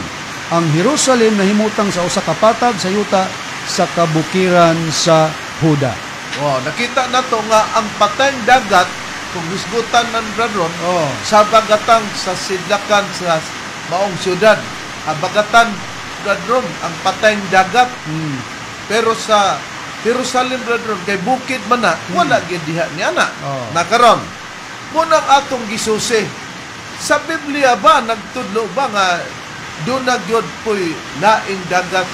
Ang Jerusalem nahimutang sa usa ka patag sa yuta sa kabukiran sa Huda. Oh, nakita nato nga ang patayng dagat kung hisgutan ng Bradron sa bagatang sa sidlakan sa maong syudad. Habagatan, Bradron, ang patayng dagat. Pero sa Jerusalem, Bradron, kay bukid man na, wala gyud diha ni ana. Nakaron, munang atong gisusi. Sa Biblia ba nagtudlo ba nga doon na gyud po'y laing dagat,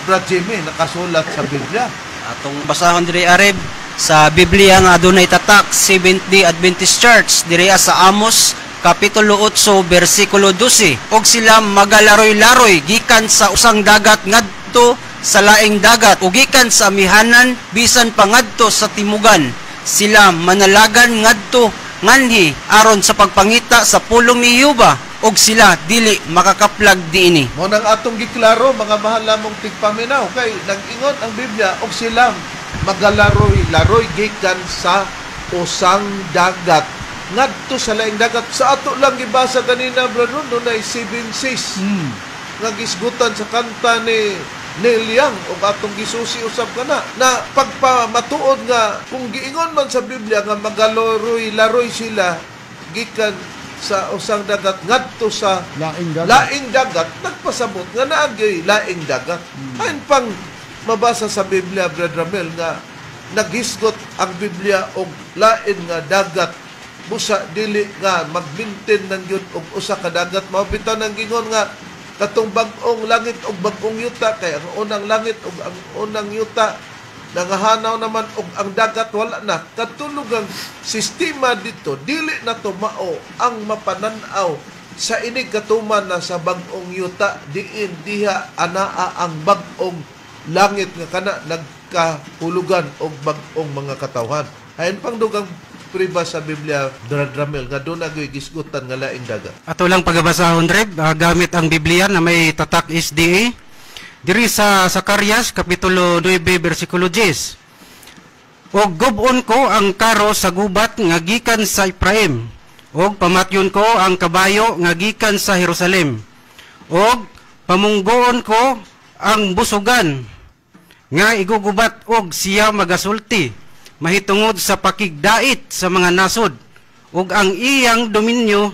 Brad Jimmy, nakasulat sa Biblia? Atong basahon diri, Areb, sa Biblia nga adunay tatak Seventh-day Adventist Church diri sa Amos kapitulo 8 bersikulo 12: "Og sila magalaroy-laroy gikan sa usang dagat ngadto sa laing dagat ug gikan sa amihanan bisan pa ngadto sa timugan. Sila manalagan ngadto nganhi aron sa pagpangita sa pulong ni Jehova ug sila dili makakaplag diini." Mo nang atong giklaro, mga mahal namong tigpaminaw, kay nag-ingon ang Biblia og sila magalaroy-laroy gikan sa usang dagat ngadto sa laing dagat. Sa ato lang gibasa kanina, brother, dunay 7 seas nga gisgutan sa kanta ni Neil Young ug atong gisusi usab kana na pagpamatuod nga kung giingon man sa Biblia nga magalaroy-laroy sila gikan sa usang dagat ngadto sa laing dagat. Laing dagat, nagpasabot nga naagyoy laing dagat. Ayon pang mabasa sa Biblia, Brad Ramel, nga naghisgot ang Biblia og lain nga dagat, busa dili nga magmintin ng yun og usa ka dagat. Mao bitaw nang gingon nga katong bag-ong langit og bag-ong yuta, kay ang unang langit og ang unang yuta nangahanaw naman og ang dagat wala na. Katulog ang sistema dito, dili na to mao ang mapananaw sa inig katuman na sa bag-ong yuta, diin diha anaa ang bag-ong langit nga kana nag kahulugan og bag-ong mga katawhan. Hain pang dugang priba sa Biblia, Brad Ramel, nga doon na gisgutan nga laing dagat. Ato lang pagabasahon, Reb, gamit ang Biblia na may tatak SDA. Diri sa Zacarias, Kapitulo 9, versikulo 10. Og gub-on ko ang karo sa gubat nga gikan sa Ephraim, og pamatyon ko ang kabayo nga gikan sa Jerusalem, og pamunggoon ko ang busugan nga igugubat og siya magasulti mahitungod sa pakigdait sa mga nasod, ug ang iyang dominyo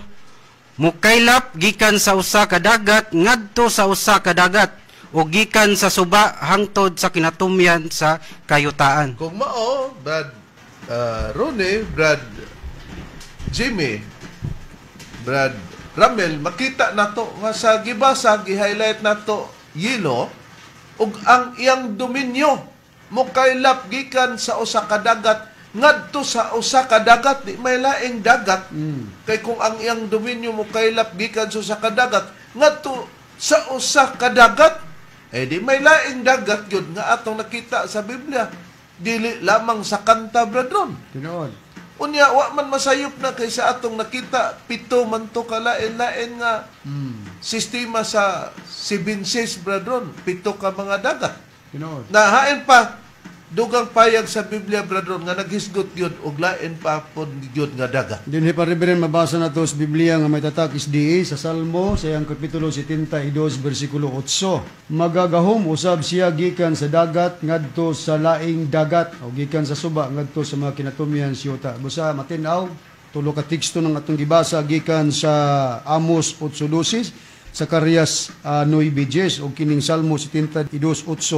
mukaylap gikan sa usa ka dagat ngadto sa usa ka dagat ug gikan sa suba hangtod sa kinatumyan sa kayutaan. Kung mao, Brad Ronnie, Brad Jimmy, Brad Ramel, makita nato nga sa gibasa, gi-highlight nato yelo, ug ang iyang dominyo mukaylap gikan sa usa ka dagat ngadto sa usa ka dagat, di may laing dagat. Kay kung ang iyang dominyo mukaylap gikan sa usa ka dagat ngadto sa usa ka dagat, eh di may laing dagat yun nga atong nakita sa Biblia. Dili lamang sa kanta, Brad Ron. Tinuod. Unya, wa man masayop na kaysa atong nakita, pito man to kalain-lain nga sistema sa 7 seas, Brad Ron. Pito ka mga dagat. Tinuod. Nahain pa, dugang payag sa Biblia, Brad Ron, nga naghisgot yun, og lain pa pod yun nga dagat. Dinhi pa, Reverend, mabasa na to sa Biblia nga may tatak SDA sa Salmo sa iyang Kapitulo 72 versikulo 8. Magagahom usab siya gikan sa dagat ngadto sa laing dagat o gikan sa suba ngadto sa mga kinatumyan sa yuta. Busa matin-aw tulo ka teksto ng atong gibasa gikan sa Amos 8:12, Zacarias 9:10 o kining Salmo 72:8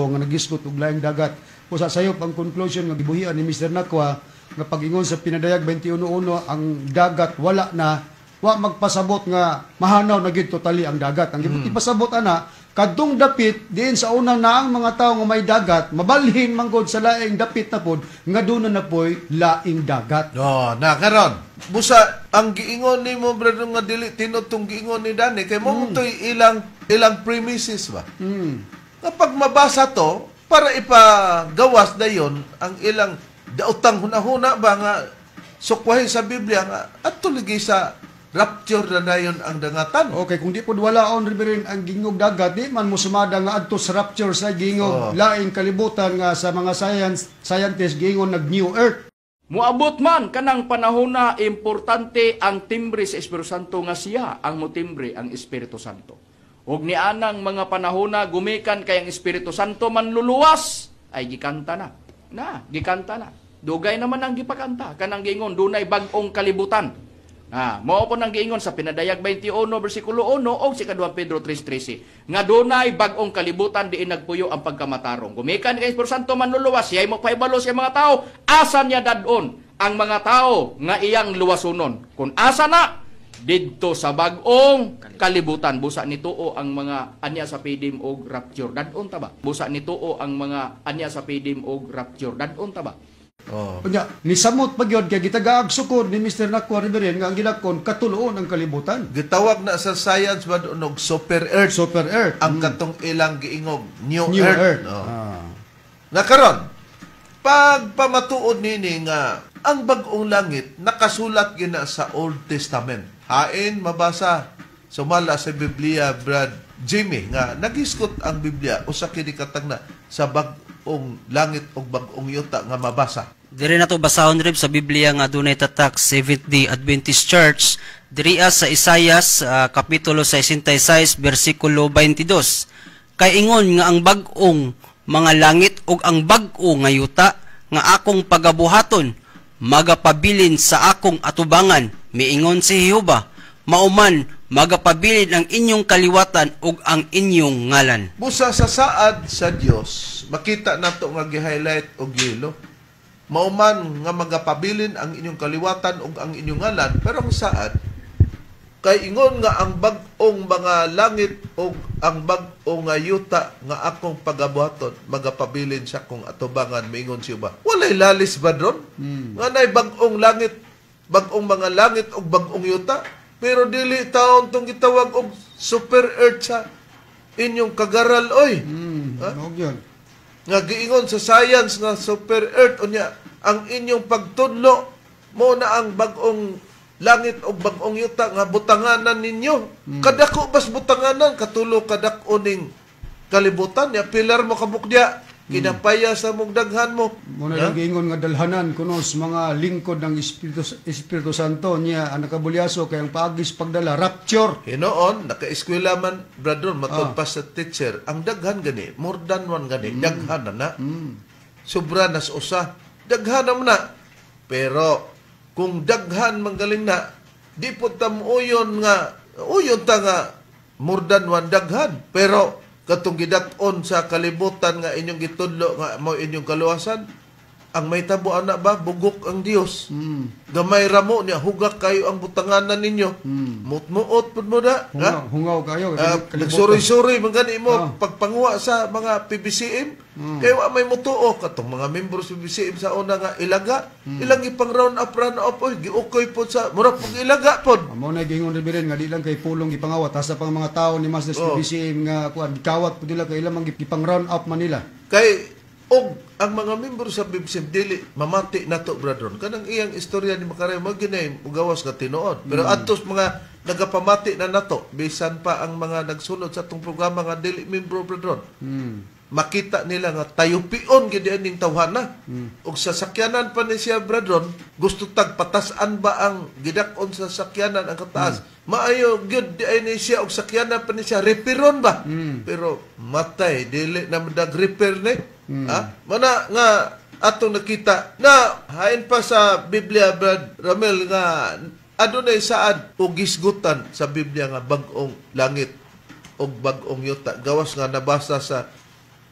nga nagisgot og laing dagat. Busa sayop ang conclusion nga gibuhian ni Mr. Nakwa nga pag-ingon sa Pinadayag 21:1 ang dagat wala na, wa magpasabot nga mahanaw na gid totally ang dagat. Ang ipasabot ana, kadtong dapit diin sa unang naang mga tawo nga may dagat, mabalhin manggod sa laing dapit na pod nga doon na poy laing dagat. No, na karon. Busa ang giingon nimo, brother, nga dili tinuod tong giingon ni Danny kay mo to'y ilang ilang premises ba. Kapag mabasa to para ipagawas dayon ang ilang daotang hunahuna ba nga sukwahi sa Biblia nga adto lagi sa rapture na dayon ang dangatan. Okay, kung di pod walaon, Reverend, ang gingog dagat, di man mo sumada nga adto sa rapture sa gingog laing kalibutan nga sa mga scientist gingon nag new earth. Muabot man kanang panahon na importante ang timbre sa Espiritu Santo nga siya ang motimbre ang Espiritu Santo. Ug nianang mga panahon na gumikan kay ang Espiritu Santo manluluwas ay gikanta na. Na, gikanta na. Dugay naman ang gipakanta kanang giingon dunay bag-ong kalibutan. Ah, mao po nang giingon sa Pinadayag 21 bersikulo 1 o sa 2 Pedro 3:13 nga dunay bag-ong kalibutan diin nagpuyo ang pagkamatarong. Gumikan kay Espiritu Santo manluluwas, siya mo pahibalo sa mga tao asa niya dadon ang mga tao nga iyang luwasunon. Kung asa na didto sa bag-ong kalibutan. Busa nituo ang mga anya sa pidim og rapture, dadon ta ba? Busa nituo ang mga anya sa pidim og rapture, dadon ta ba? Oh. Unya, nisamot pa gyud kay gitagaag sukod ni Mr. Nakwa, Reverend, nga ang gilakon katuloon ang kalibutan. Gitawag na sa science ba og super earth. Super earth. Ang katong ilang giingog new, New earth. Earth. Oh. Ah. Na karon, pagpamatuod nini nga ang bag-ong langit nakasulat gina sa Old Testament. Hain mabasa sumala sa Biblia, Brad Jimmy, nga nagisgot ang Biblia usa kini katagna sa bag-ong langit ug bag-ong yuta nga mabasa. Diri na to basahon, Reb, sa Biblia nga dunay tatak Seventh-day Adventist Church diriya sa Isayas kapitulo 66 bersikulo 22. Kay ingon nga ang bag-ong mga langit ug ang bag-o nga yuta nga akong pagabuhaton magapabilin sa akong atubangan, miingon si Jehova, mauman magapabilin ang inyong kaliwatan ug ang inyong ngalan. Busa sa saad sa Dios, makita nato nga gi-highlight og yelo. Mauman nga magapabilin ang inyong kaliwatan ug ang inyong ngalan, pero ang saad kay ingon nga ang bag-ong mga langit ug ang bag-ong nga yuta nga akong pagabuhaton magapabilin sa akong atubangan, miingon siya ba. Walay lalis ba dron? Nga nay bag-ong langit, bag-ong mga langit ug bag-ong yuta, pero dili taon tong gitawag og super earth sa inyong kagaral oy. Ha? Og yun. Nga giingon sa science nga super earth, unya ang inyong pagtudlo mo na ang bag-ong langit o bag-ong yuta nga butanganan ninyo. Kadako bas butanganan, katulo kadako ning kalibutan ya pilar mo kabukdya, kinapaya sa mong daghan mo. Muna lang giingon nga dalhanan kuno sa mga lingkod ng Espiritu Santo niya ang nakabulyaso kay ang paagis pagdala rapture. Hinoon, naka-eskwela man, brother, matod pa sa teacher, ang daghan gani, more than one gani, daghan na na. Sobra nas usa, daghan na na. Pero kung daghan manggaling na, di po ta uyon nga, uyon ta nga more than one daghan. Pero katong gidat-on sa kalibutan nga inyong gitudlo nga mao inyong kaluwasan, ang may tabo ana ba, bugok ang Dios. Gamay ramo niya, hugak kayo ang butanganan ninyo. Mutmuot pud mo na. Hungaw, hungaw kayo. Nagsuroy-suroy man gani mo pagpanguha sa mga PBCM. Kay wa may mutuo katong mga membro sa PBCM sa una nga ilaga. Ilang ipang round up oy giukoy pod sa mura pug ilaga pod. Mao na giingon Reverend nga di lang kay pulong gipangawat hasta pang mga tawo ni Master PBCM nga kuan gikawat pud nila kay ilang gipang round up man nila. Kay og ang mga membro sa PBCM dili mamati nato, brethren. Kanang iyang istorya ni Makaray mo ginay mugawas nga tinuod. Pero adtos mga nagapamati na nato bisan pa ang mga nagsulod sa atong programa nga dili membro, brethren. Makita nila nga tayupion gid aning tawhana. Og sa sakyanan pa ni siya, brethren, gusto tag patas-an ba ang gidak-on sa sakyanan ang kataas. Maayo gyud di ay ni siya og sakyanan pa ni siya reperon ba. Pero matay dili na madag repair ni. Ha? Mana nga atong nakita na hain pa sa Biblia, Brad Ramel, nga adunay saad og gisgutan sa Biblia nga bag-ong langit og bag-ong yuta gawas nga nabasa sa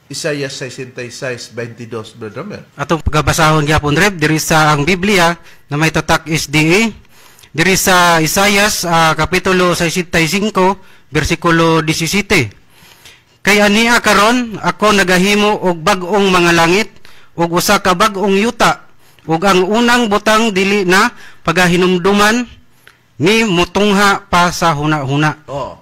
Isaiah 66:22, Brad Ramel. Atong pagabasahon gyapon, Rev, diri sa ang Biblia na may tatak SDA, diri sa Isaiah kapitulo 65 bersikulo 17. Kay ania karon ako nagahimo og bag-ong mga langit ug usa ka bag-ong yuta ug ang unang butang dili na pagahinumduman ni mutungha pa sa huna-huna. Oh.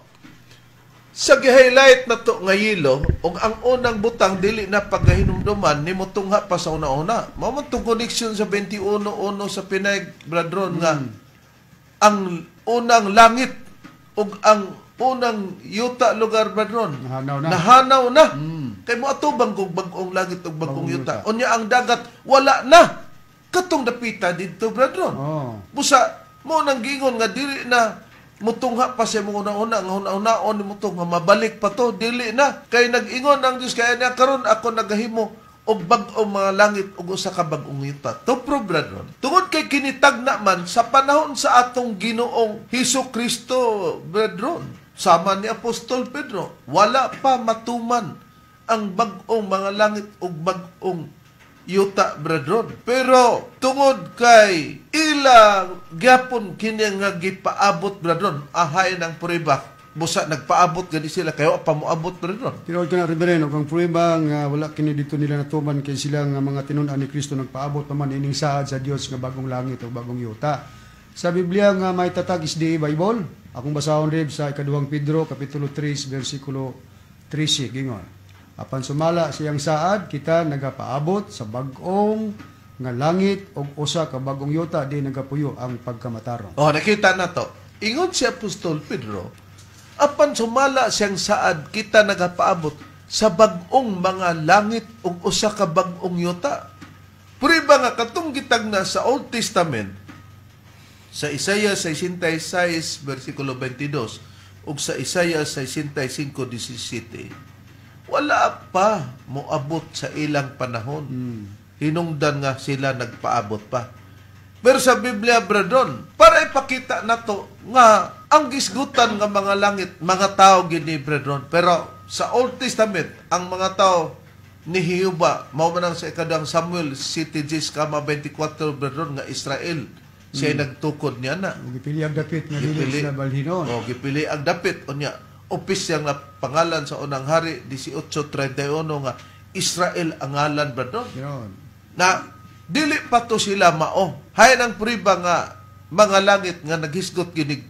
Sa gi-highlight na to nga yelo ug ang unang butang dili na pagahinumduman ni mutungha pa sa huna-huna. Mao man tong connection sa 21:1 sa Pinay, brethren, nga ang unang langit ug ang unang yuta lugar, brethren, nahanaw na. Nahanaw na. Kay mo atubang kog bag-ong langit ug bag-ong yuta. Unya ang dagat wala na. Katong dapita didto, brethren. Busa mo nang giingon nga dili na mutungha pa sa imong una-una nga una-unaon ni mutungha mabalik pa to, dili na. Kay nag-ingon ang Dios kay niya karon ako nagahimo og bag-ong mga langit ug usa ka bag-ong yuta. To prove, brethren, tungod kay kinitagna man sa panahon sa atong Ginoong Hesus Kristo, brethren, sama ni Apostol Pedro, wala pa matuman ang bag-ong mga langit ug bag-ong yuta, brethren. Pero tungod kay ila gyapon kini nga gipaabot, brethren, ahay ng prueba. Busa nagpaabot gani sila kayo pa moabot, brethren. Tinuod ka na, Reverend, og ang prueba nga wala kini dito nila natuman kay sila nga mga tinun-an ni Kristo nagpaabot pa man ining saad sa Dios nga bagong langit ug bagong yuta. Sa Biblia nga may tatag is the Bible, akong basahon Rev sa ikaduhang Pedro kapitulo 3 bersikulo 13 gingon. Apan sumala siyang saad kita nagapaabot sa bag-ong nga langit ug usa ka bag-ong yuta di nagapuyo ang pagkamatarong. Oh, nakita na to. Ingon si Apostol Pedro, apan sumala siyang saad kita nagapaabot sa bag-ong mga langit ug usa ka bag-ong yuta. Prueba nga katong gitagna sa Old Testament sa Isaiah 66 versikulo 22 ug sa Isaiah 65:17, wala pa moabot sa ilang panahon. Hinungdan nga sila nagpaabot pa. Pero sa Biblia, brethren, para ipakita nato nga ang gisgutan nga mga langit, mga tao gini, brethren. Pero sa Old Testament, ang mga tao ni Jehova, mao man ang sa ikadang Samuel 7:24, brethren, nga Israel siya nagtukod niya na. Gipili ang dapit nga dili sa balhinon. Oh, gipili ang dapit unya. Opisyal nga pangalan sa unang hari 18:31 nga Israel ang ngalan, brethren. Na dili pa to sila mao. Hay nang priba nga mga langit nga naghisgot ginig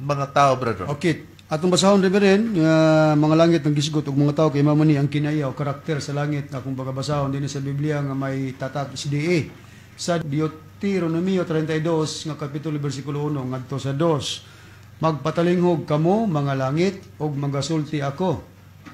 mga tao, brethren. Okay. Atong basahon, Reverend, nga mga langit ng gisgot ug mga tao kay mao ni ang kinaiya o karakter sa langit na kung basahon din sa Biblia nga may tatak SDA sa Deuteronomio 32 nga kapitulo bersikulo 1 ngadto sa 2. Magpatalinghog kamo, mga langit, ug magasulti ako,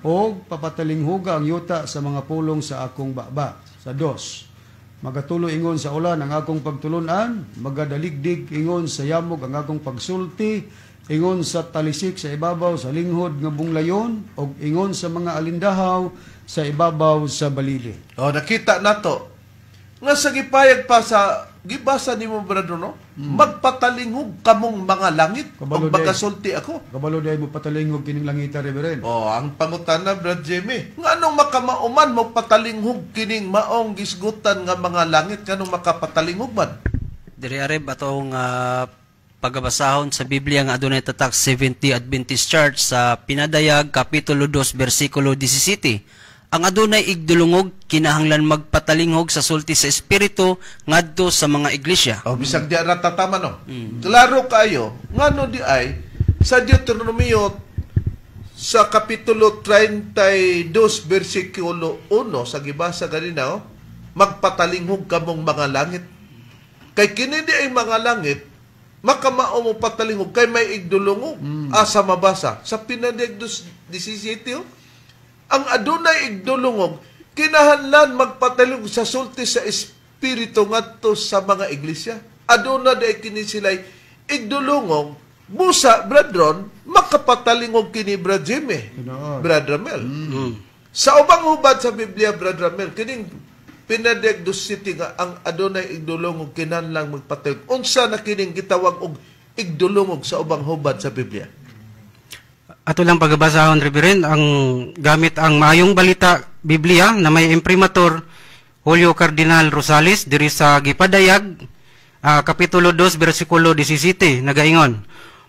og papatalinghoga ang yuta sa mga pulong sa akong baba. Sa 2. Magatulo ingon sa ulan ang akong pagtulunan, magadaligdig ingon sa yamog ang akong pagsulti, ingon sa talisik sa ibabaw sa linghod nga bunglayon, og ingon sa mga alindahaw sa ibabaw sa balili. Oh, nakita nato nga sa gipayag pa sa gibasa nimo, brother, no? Magpatalinghog kamong mga langit Kabalo ug magasulti ako. Kabalo diay mo patalinghog kining langita, Reverend. Oh, ang pangutana, Brad Jimmy, nganong makamauman mo patalinghog kining maong gisgutan nga mga langit, kanong makapatalingog man? Diri areb atong pagabasahon sa Biblia nga adunay tatak 70 Adventist Church sa Pinadayag kapitulo 2 bersikulo 17. Ang adunay igdulungog kinahanglan magpatalinghog sa sulti sa Espiritu ngadto sa mga iglesia. Oh, bisag di ra tatama, no. Klaro kayo ngano di ay sa Deuteronomio sa kapitulo 32 bersikulo 1 sa gibasa ganina, oh, magpatalinghog kamong mga langit. Kay kini di ay mga langit makamao mo patalingog kay may igdulungog. Asa mabasa sa Pinadayag 17, oh, ang adunay igdulungog kinahanglan magpatalingog sa sulti sa Espiritu ngadto sa mga iglesia. Aduna di kini sila'y igdulungog. Busa, brethren, makapatalingog kini Brad Jimmy, Brad Ramel. Sa ubang hubad sa Biblia, Brad Ramel, kining Pinadayag City nga ang adunay igdulungog kinahanglan magpatalingog. Unsa na kining gitawag og igdulungog sa ubang hubad sa Biblia? Ato lang pagabasahon, Reverend, ang gamit ang Maayong Balita Biblia na may imprimatur Julio Cardinal Rosales diri sa Gipadayag kapitulo 2 bersikulo 17 nagaingon: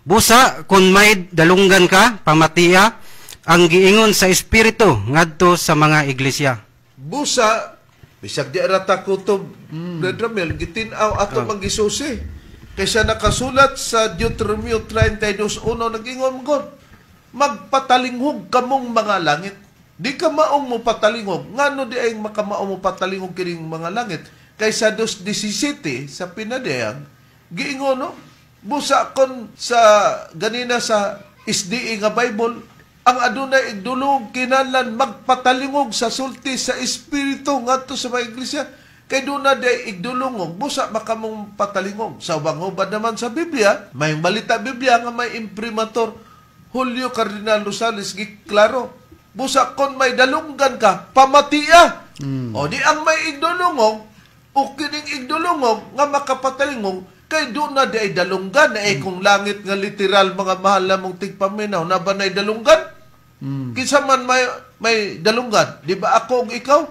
Busa kung may dalunggan ka, pamatia ang giingon sa Espiritu ngadto sa mga iglesia. Busa bisag di ra ta kutob, Brad Ramel, gitin-aw ato manggisusi. Kaysa nakasulat sa Deuteronomio 32:1 nagingon God, magpatalinghog kamong mga langit. Di ka maong mo patalingog. Ngano di ay makamaong mo patalingog kining mga langit? Kaysa 2:17 sa Pinadayag, giingon, no? Busa kon sa ganina sa SDA nga Bible, ang adunay igdulong kinahanglan magpatalingog sa sulti sa Espiritu ngadto sa mga iglesia. Kay doon na di igdulungog, busa makamong patalingog. Sa ubang hubad naman sa Biblia, may balita Biblia nga may imprimatur Julio Cardinal Rosales, giklaro, busa kon may dalunggan ka, pamatia. O di ang may igdulungog, o kining igdulungog nga makapatalingog, kay doon na di ay dalunggan. Eh kung langit nga literal, mga mahal na mong tigpaminaw, na ba na'y dalunggan? Kinsa man may dalunggan? Di ba ako og ikaw?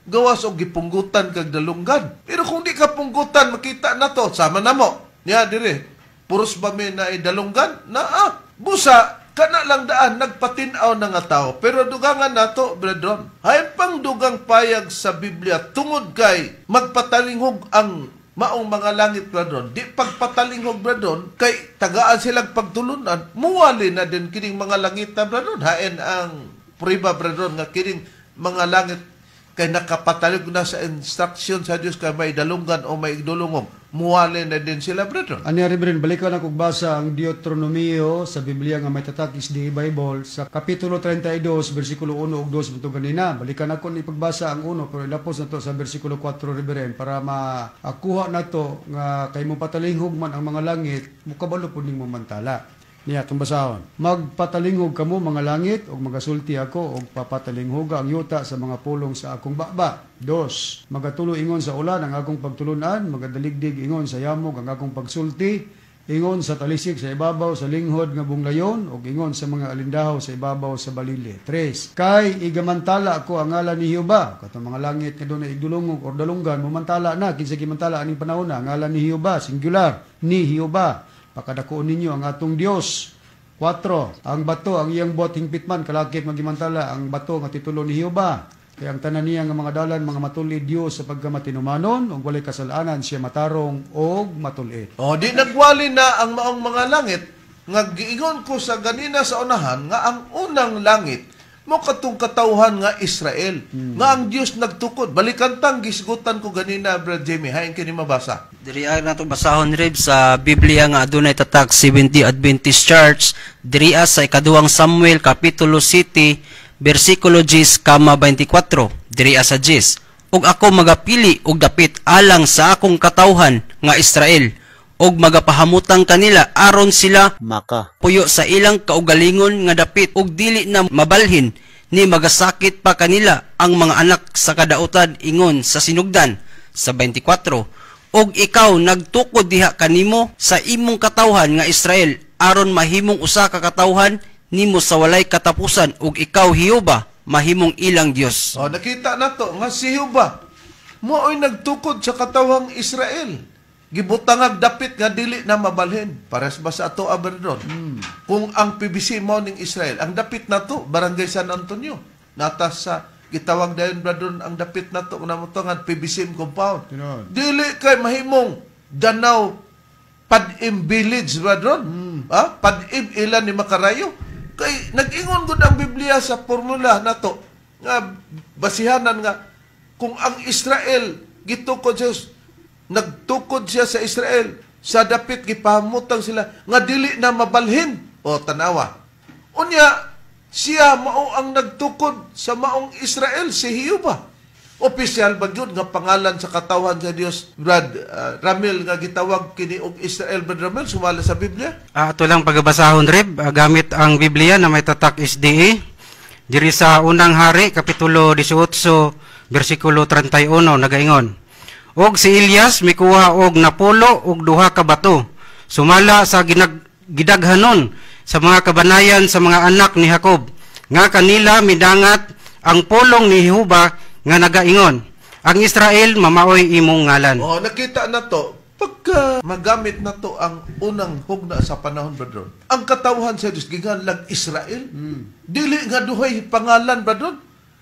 Gawas og gipunggutan kag dalunggan. Pero kung di ka punggutan, makita na to, sama na mo. Niya dire, puros ba may na dalunggan? Naa. Busa, kana lang daan, nagpatinaw na nga tao. Pero dugangan nato, brethren, hay pang dugang payag sa Biblia tungod kay magpatalinghog ang maong mga langit, brethren. Di pagpatalinghog, brethren, kay tagaan silang pagtulunan, muwali na din kining mga langit na, brethren. Hain ang priba, brethren, nga kining mga langit kay nakapatalig na sa instruction sa Dios kay may dalunggan o may igdulungog, muwali na din sila, brethren. Ani, Reverend, balikan ako basa ang Deuteronomio sa Biblia nga may tatak SDA Bible sa kapitulo 32 bersikulo 1 ug 2 butong ganina. Balikan ako ni pagbasa ang 1 pero ilapos na to sa bersikulo 4, Reverend, para maakuha na to nga kay mo patalinghog man ang mga langit, mukabalo pud ning mamantala. Niya itong basahon. Magpatalingog kamo mga langit ug magasulti ako og papatalinghoga ang yuta sa mga pulong sa akong baba. 2. Magatulo ingon sa ulan ang akong pagtulunan, magadaligdig ingon sa yamog ang akong pagsulti, ingon sa talisik sa ibabaw sa linghod nga bunglayon ug ingon sa mga alindahaw sa ibabaw sa balili. 3. Kay igamantala ko ang ngalan ni Jehova. Katong mga langit nga dunay igdulungog or dalunggan, mumantala na kinsa gimantala aning panahon na ngalan ni Jehova, singular ni Jehova. Pakadakuon ninyo ang atong Dios. 4. Ang bato ang iyang buhat hingpit man kalakip magimantala ang bato nga titulo ni Jehova. Kay ang tanan niya nga mga dalan mga matulid Dios sa pagkamatinumanon ug walay kasalanan siya matarong og matulid. O di nagwali na ang maong mga langit. Nga giingon ko sa ganina sa unahan nga ang unang langit mo katong katawhan nga Israel nga ang Dios nagtukod. Balikan tang gisgutan ko ganina, Brad Jamie, hain kini mabasa. Diri ay nato basahon, Reb, sa Biblia nga adunay tatak 70 Adventist Church, diri sa ikaduhang Samuel kapitulo 7 bersikulo 10 kama 24. Diri sa 10. "Ug ako magapili og dapit alang sa akong katawhan nga Israel ug magapahamutang kanila aron sila maka puyo sa ilang kaugalingon nga dapit ug dili na mabalhin ni magasakit pa kanila ang mga anak sa kadautan," ingon sa sinugdan. Sa 24, "Ug ikaw nagtukod diha kanimo sa imong katawhan nga Israel aron mahimong usa ka katawhan nimo sa walay katapusan, ug ikaw, Jehova, mahimong ilang Dios." Oh, nakita na to nga si Jehova mo'y nagtukod sa katawhang Israel. Gibutangag dapit nga dili na mabalhin. Pares ba sa ato, Aberdon? Kung ang PBC mo ning Israel, ang dapit na to, Barangay San Antonio. Natas sa gitawag dayon, Bradon, ang dapit na to namutangan PBC compound. Tinuod. Dili kay mahimong Danao Padim Village, Bradon. Ha? Padim ilan ni Makarayo. Kay nag-ingon gud ang Biblia sa formula nato nga basihanan nga kung ang Israel gitukod siya, nagtukod siya sa Israel sa dapit, gipahamutang sila nga dili na mabalhin. O tanawa, unya siya mao ang nagtukod sa maong Israel, si Jehova. Opisyal ba gyud nga pangalan sa katawhan sa Dios, Brad Ramil, nga gitawag kini og Israel, Brad Ramil, sumala sa Biblia? Ato lang pagabasahon, Reb, gamit ang Biblia na may tatak SDA. Diri sa Unang Hari, Kapitulo 18, bersikulo 31, nagaingon: "Og si Elias mikuha og napulo og duha ka bato, sumala sa gidaghanon sa mga kabanayan sa mga anak ni Jacob, nga kanila midangat ang pulong ni Jehova nga nagaingon, 'Ang Israel mamaoy imong ngalan.'" Oh, nakita na to. Pagka magamit na to ang unang hugna sa panahon, brethren, ang katawhan sa Diyos, giganlag Israel. Dili nga duhay pangalan, brethren.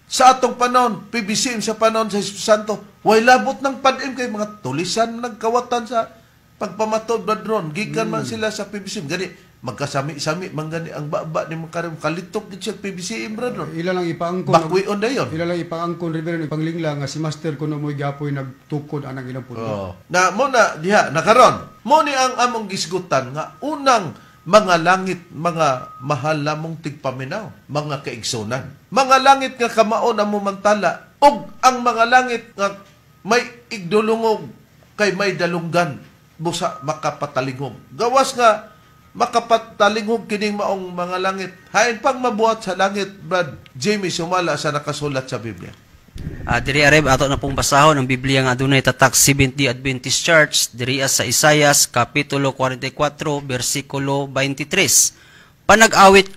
Sa atong panahon, PBCM sa panahon sa Espiritu Santo, way labot ng padim kay mga tulisan nagkawatan sa pagpamatod, brethren. Gikan man sila sa PBCM. Gani, magkasami-sami, man gani ang baba ni Makarim, kalitok gid siya PBCM, brethren. Ila lang ipaangkon. Bakwion na yun. Ila lang ipaangkon, Reverend, ipanglingla nga si Master kuno mo'y gapoy nagtukod anang ilang pundo. Oh. Na mo na diha nakaron. Mo ni ang among gisgutan nga unang mga langit, mga mahal lamong tigpaminaw, mga kaigsunan. Mga langit nga kamao na mumantala ug ang mga langit nga may igdulungog kay may dalunggan busa makapatalingog. Gawas nga makapatalingog kining maong mga langit. Hain pang mabuhat sa langit, Brad Jamie, sumala sa nakasulat sa Biblia? Diri, Reb, ato na pong basahon ang Biblia nga adunay tatak 70 Adventist Church diri sa Isayas kapitulo 44 bersikulo 23. "Panag-awit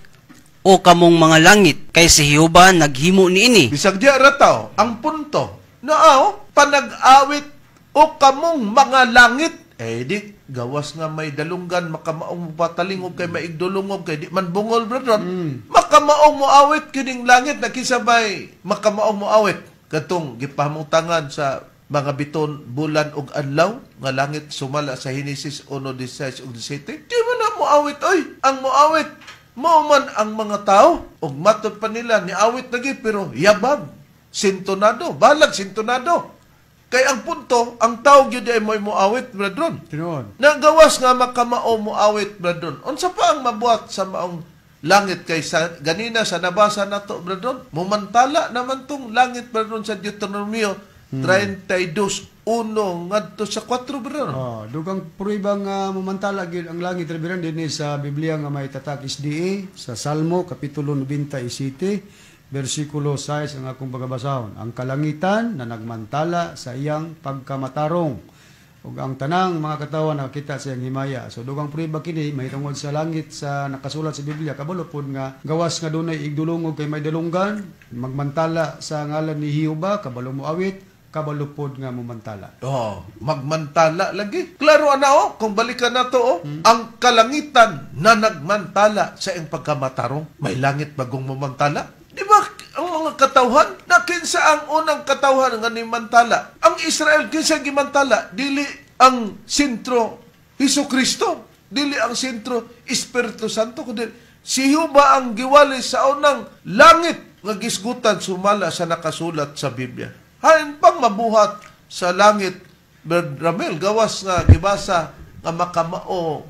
o kamong mga langit, kay si Jehova naghimo niini." Bisag diya rataw, ang punto, naaw, "Panag-awit o kamong mga langit." Eh di, gawas nga may dalunggan, makamaong patalingog kay maigdulungog, kay di man bungol, brethren. Makamaong moawit kining langit, nakisabay, makamaong moawit. Katong gipahamutangan sa mga biton, bulan ug adlaw, nga langit sumala sa Henesis 1:16 ug 17. Di man na moawit, oy. Ang moawit, mao man ang mga tao, ug matod pa nila, niawit lagi, pero yabag, sintonado, balag sintonado. Kay ang punto, ang tao gyud ay mo'y moawit, brethren. Tinuod. Nagawas nga makamao moawit, brethren. Unsa pa ang mabuhat sa maong langit kay sa ganina sa nabasa nato, brethren? Mumantala naman tong langit, brethren, sa Deuteronomio 32:1 ngadto sa 4, brethren. Oh, dugang prueba nga mumantala gyud ang langit, Reverend, dinhi sa Biblia nga may tatak SDA sa Salmo kapitulo 97 bersikulo 6 ang akong pagabasahon. "Ang kalangitan na nagmantala sa iyang pagkamatarong ug ang tanang mga katawan nakakita sa iyang himaya." So dugang prueba kini mahitungod sa langit sa nakasulat sa Biblia, kabalo pod nga gawas nga dunay igdulongog kay may dalunggan, magmantala sa ngalan ni Jehova, kabalo moawit, kabalo pod nga mumantala. Oh, magmantala lagi. Klaro ana oh, kung balikan na to oh, ang kalangitan na nagmantala sa iyang pagkamatarong, may langit bagong mumantala. Di ba ang mga katawhan, na kinsa ang unang katawhan nga nimantala? Ang Israel kinsa gimantala, dili ang sentro Hesus Kristo. Dili ang sentro Espiritu Santo kundi si Jehova ang giwali sa unang langit nga gisgutan sumala sa nakasulat sa Biblia. Hain pang mabuhat sa langit, Brad Ramel, gawas nga gibasa nga makamao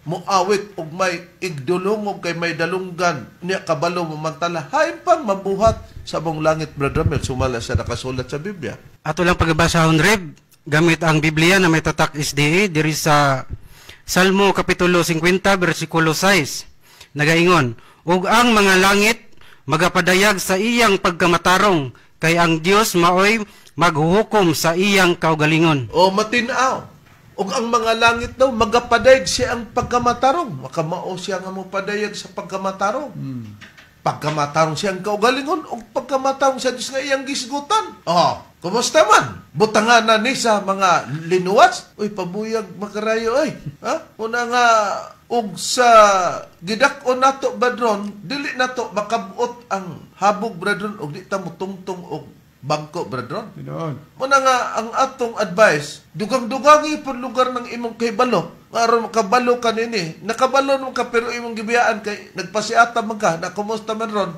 muawit og may igdulungog kay may dalunggan niya kabalo mamantala. Hain pang mabuhat sa buong langit, Brad Ramel, sumala sa nakasulat sa Biblia. Ato lang pagbasahon, Reb, gamit ang Biblia na may tatak SDA diri sa Salmo kapitulo 50 bersikulo 6. Nagaingon, "Ug ang mga langit magapadayag sa iyang pagkamatarong, kay ang Dios maoy maghuhukom sa iyang kaugalingon." O matinaw. Ug ang mga langit daw magapadayag siya ang pagkamatarong. Makamao siya nga mopadayag sa pagkamatarong. Pagkamatarong siya ang kaugalingon ug pagkamatarong sa Dios nga iyang gisgutan. Oh, kumusta man? Butangan na ni sa mga linuwas. Uy, pabuyag makarayo ay. Ha? Una nga ug sa gidak-on nato, brethren, dili nato makabuot ang habog, brethren, ug di ta mutungtong og bangko, brethren. Tinuod. Muna nga ang atong advice, dugang-dugangi pud lugar ng imong kahibalo. Nga aron makabalo ka nini, nakabalo man ka pero imong gibiyaan kay nagpasiata man ka, na kumusta man ron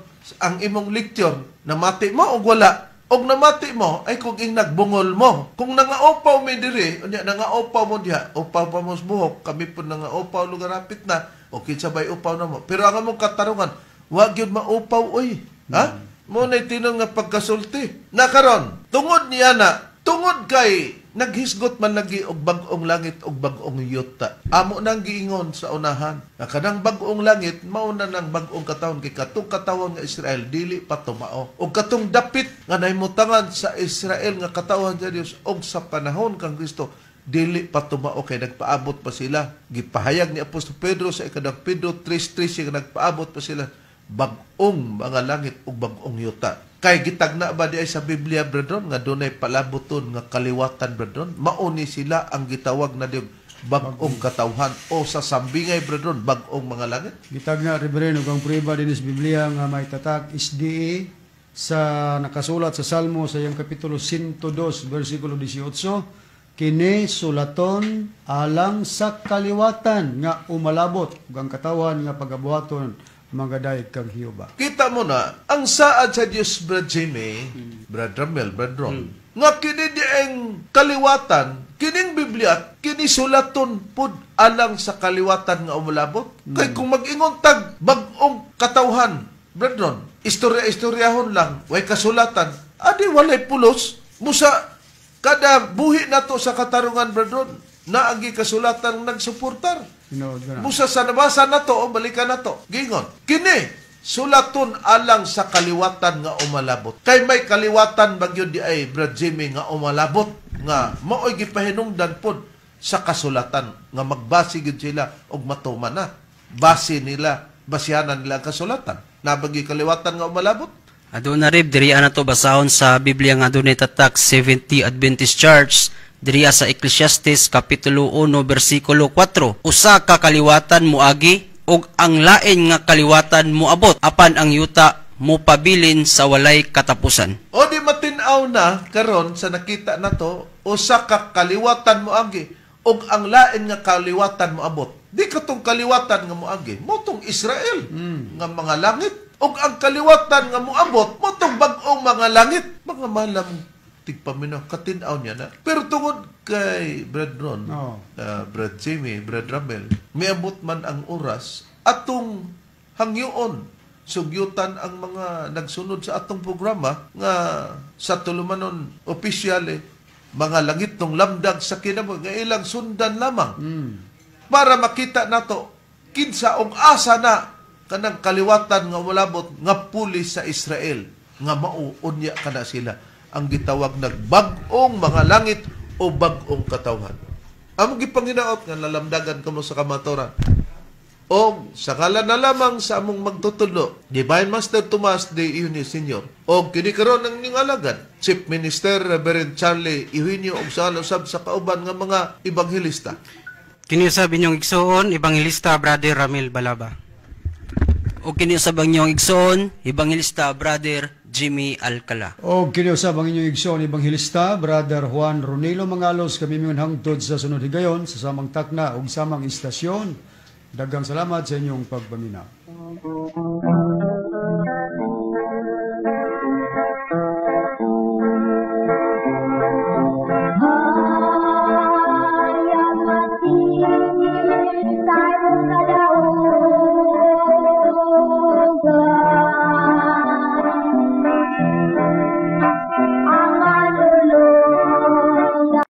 ang imong lecture, namati mo og wala. Og namati mo, ay kung ing nagbungol mo. Kung nangaupaw mi diri, unya nangaupaw mo diha, upaw pa mo sa buhok, kami po nangaupaw lugar hapit na, o kinsa bay upaw na mo. Pero ang among katarungan, wa gyud maupaw oy. Ha? Mo na tinong nga pagkasulti. Nakaron, tungod niya na, tungod kay naghisgot man lagi og bag-ong langit og bag-ong yuta. Amo nang giingon sa unahan nga kanang bag-ong langit mao na nang bag-ong katawhan kay katong katawhan nga Israel dili pa tumao. Og katong dapit nga nahimutangan sa Israel nga katawhan sa Dios og sa panahon kang Kristo dili pa tumao kay nagpaabot pa sila. Gipahayag ni Apostol Pedro sa ikaduhang Pedro 3:3 nga nagpaabot pa sila bag-ong mga langit ug bag-ong yuta. Kay gitagna ba di ay sa Biblia, brethren, nga dunay palaboton nga kaliwatan, brethren? Mauni sila ang gitawag na di bag-ong katawhan o sa sambingay, brethren, bag-ong mga langit. Gitagna, Reverend, ug ang prueba din sa Biblia nga may tatak SDA sa nakasulat sa Salmo sa iyang kapitulo 102 versikulo 18, kini sulaton alang sa kaliwatan nga umalabot ug ang katawhan nga pagabuhaton magadayeg kang Jehova. Kita mo na, ang saad sa Dios, Brad Jimmy, Brad Ramel, Brad Ron, nga kini dieng kaliwatan, kining Biblia, kini sulaton pud alang sa kaliwatan nga umulabot. Kay kung mag-ingon tag bag-ong katawhan, Brad Ron, istorya-istoryahon lang, way kasulatan, adi walay pulos, musa kada buhi nato sa katarungan, Brad Ron, naagi kasulatan nagsuportar. Tinuod ka na. Busa sa nabasa na to, o balikan na to. Gingon, kini, sulaton alang sa kaliwatan nga umalabot. Kay may kaliwatan bagyo di ay, Brad Jimmy, nga umalabot, nga maoy gipahinungdan pod sa kasulatan, nga magbase gyud sila og matuman na. Base nila, basihanan nila ang kasulatan. Nabagi kaliwatan nga umalabot? Aduna, Reb, diri na to basahon sa Biblia nga adunay tatak 70 Adventist Church diriya sa Ecclesiastes kapitulo 1 bersikulo 4. Usa ka kaliwatan moagi ug ang lain nga kaliwatan moabot, apan ang yuta mopabilin sa walay katapusan. O di matin-aw na karon sa nakita na to, usa ka kaliwatan moagi ug ang lain nga kaliwatan moabot. Di katong kaliwatan nga moagi, motong Israel nga mga langit, ug ang kaliwatan nga moabot motong bag-ong mga langit. Mga malam tigpaminaw, katin-aw niya na. Pero tungod kay Brad Ron, Brad Jimmy, Brad Ramel, miabot man ang oras atong hangyoon sugyutan ang mga nagsunod sa atong programa nga sa tulumanon opisyal mga langit ng lamdag sa kinabuhi nga ilang sundan lamang para makita nato kinsa og asa na kanang kaliwatan nga walabot nga puli sa Israel nga mauunya kana sila ang gitawag nagbag-ong mga langit o bag-ong katawhan. Among gipanginaot nga nalamdagan kamo sa kamaturan. O sa ngalan na lamang sa among magtutudlo, Divine Master Tomas de Eugenio Sr. O kini karon ang inyong alagad, Chief Minister Reverend Charlie Eugenio og sa usab sa kauban nga mga ebanghelista. Kini usab inyong igsuon, Ebanghilista Brother Ramil Balaba. O kini usab ang inyong igsoon, Ebanghilista Brother Jimmy Alcala. O kini usab ang inyong igsoon ebanghelista, Brother Juan Ronilo Mangalos, kami mingon hangtod sa sunod higayon sa samang takna ug samang istasyon. Daghang salamat sa inyong pagpaminaw.